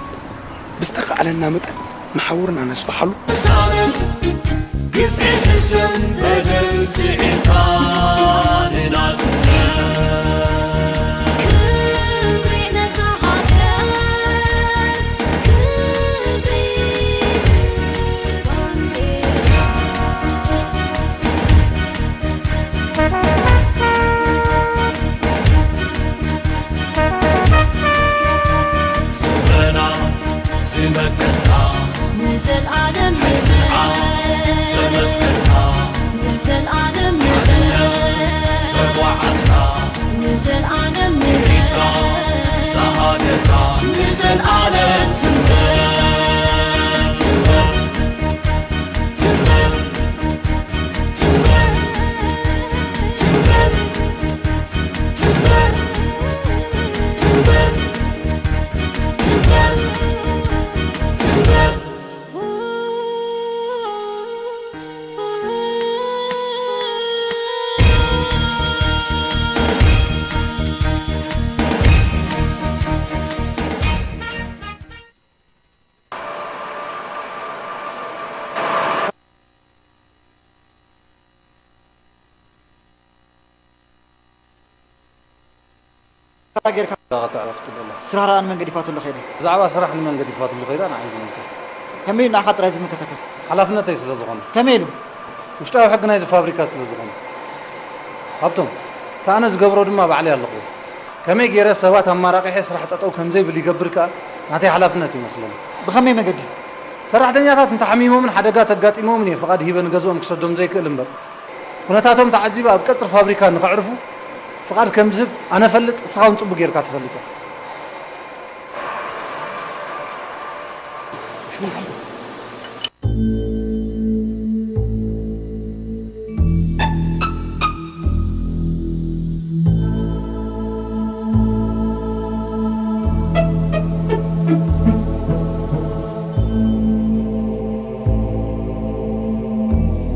ብዝተኻእለና መጠን ንሓውርና ነስፍሓሉ። ግፍዒ ሕሰም በደል ስዒርካ ንናጽነት። ክብሪ ነታ ሃገር፣ ክብሪ ባንዴራ። ስመና ዝመከትካ ንዘልኣለም ሕትና ንበር። ዘመስከርካ ንዘልኣለም ንበር። ተጓዓዝካ ንዘልኣለም ንበር። ኤርትራ ዝሃገርካ ንዘልኣለም ትንበር። ትንበር። ትንበር። ጌርካ ዳኻ ተዕረፍቱ ደላ። ስራሕ ረኣን መንገዲ ይፋቱ ኣሎ ከይደ። ብዛዕባ ስራሕ ንመንገዲ ይፋትሉ ከይዳ ንዓይ ዝምልከት። ከመይ ኢሉ ንዓኻ ጥራይ ዝምልከተካ? ሓላፍነተይ ስለ ዝኾነ። ከመይ ኢሉ? ውሽጣዊ ሕጊ ናይዚ ፋብሪካ ስለ ዝኾነ። ሃብቶም፣ እቲ ኣነ ዝገብሮ ድማ ባዕለይ ኣለኹ። ከመይ ገይረ ሰባት ኣማራቂሐ ስራሕ ጠጠው ከም ዘይብል ይገብር ከኣ ናተይ ሓላፍነት ይመስለኒ። ብኸመይ መገዲ? ሰራሕተኛታት እንተሓሚሞምን ሓደጋ ተጋጢሞምን እየ ፍቓድ ሂበ ንገዝኦም ክሰዶም ዘይክእል እምበር፣ ኩነታቶም ተዓዚበ ኣብ ቀጽሪ ፋብሪካ ንኸዕርፉ ፍቓድ ከም ዝህብ ኣነ እፈልጥ፣ እስኻ እውን ጽቡቕ ጌርካ ትፈልጥ ኢኻ።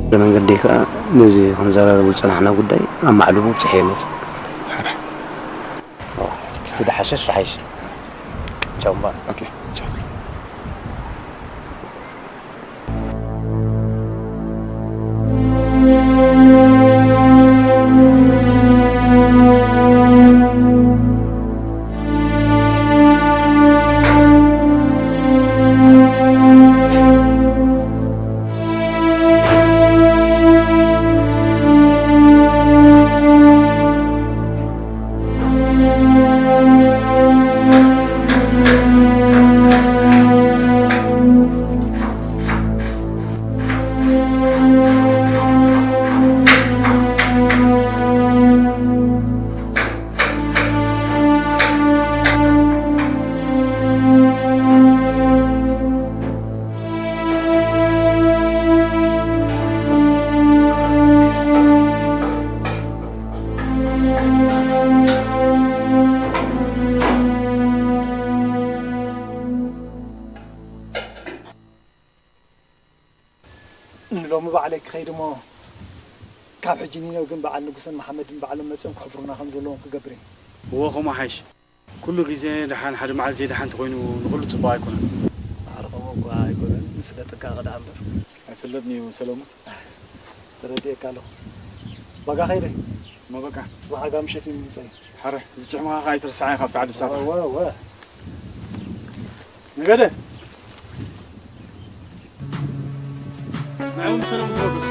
እግረ መንገደይ ከኣ ነዚ ክንዘራረቡ ዝጸናሕና ጉዳይ ኣማዕልቡ ብጽሐ ይመጽእ። ሕራይ። እቲ ደሓሸ እሱ ሓይሽ። ቻው እምበኣር። ኦኬ፣ ቻው። ንሎሚ ባዕለይ ክኸይድ እሞ፣ ካብ ሕጂ ንኔው ግን በዓል ንጉሰን መሓመድን ባዕሎም መጺኦም ክሕብሩና ከም ዘለዎም ክገብር እየ። እወ፣ ከምኡ ሓይሽ። ኩሉ ግዜ ደሓን፣ ሓደ መዓልቲ ዘይደሓን እንተኾይኑ ንኹሉ ጽቡቕ ኣይኮነን። ማዕረ ከምኡ እኳ ኣይኮነን፣ ስለ ጥንቃቐ ደኣ እምበር። ኣይፍለጥን እዩ ሰለሙን። ተረዲኤካ ኣለኹ። ባጋ ኸይደ። እሞ በቃ። ጽባሕ ኣጋ ምሸት እዩ ምምጸይ። ሕረ፣ እዚ ጭሕምኻ ኸኣ ኣይትርስዓዮ ካብቲ ዓዲ ብሳፋ። እወ፣ እወ። ነገደ። ንዕኡ ንሰለሙን ተበገሱ።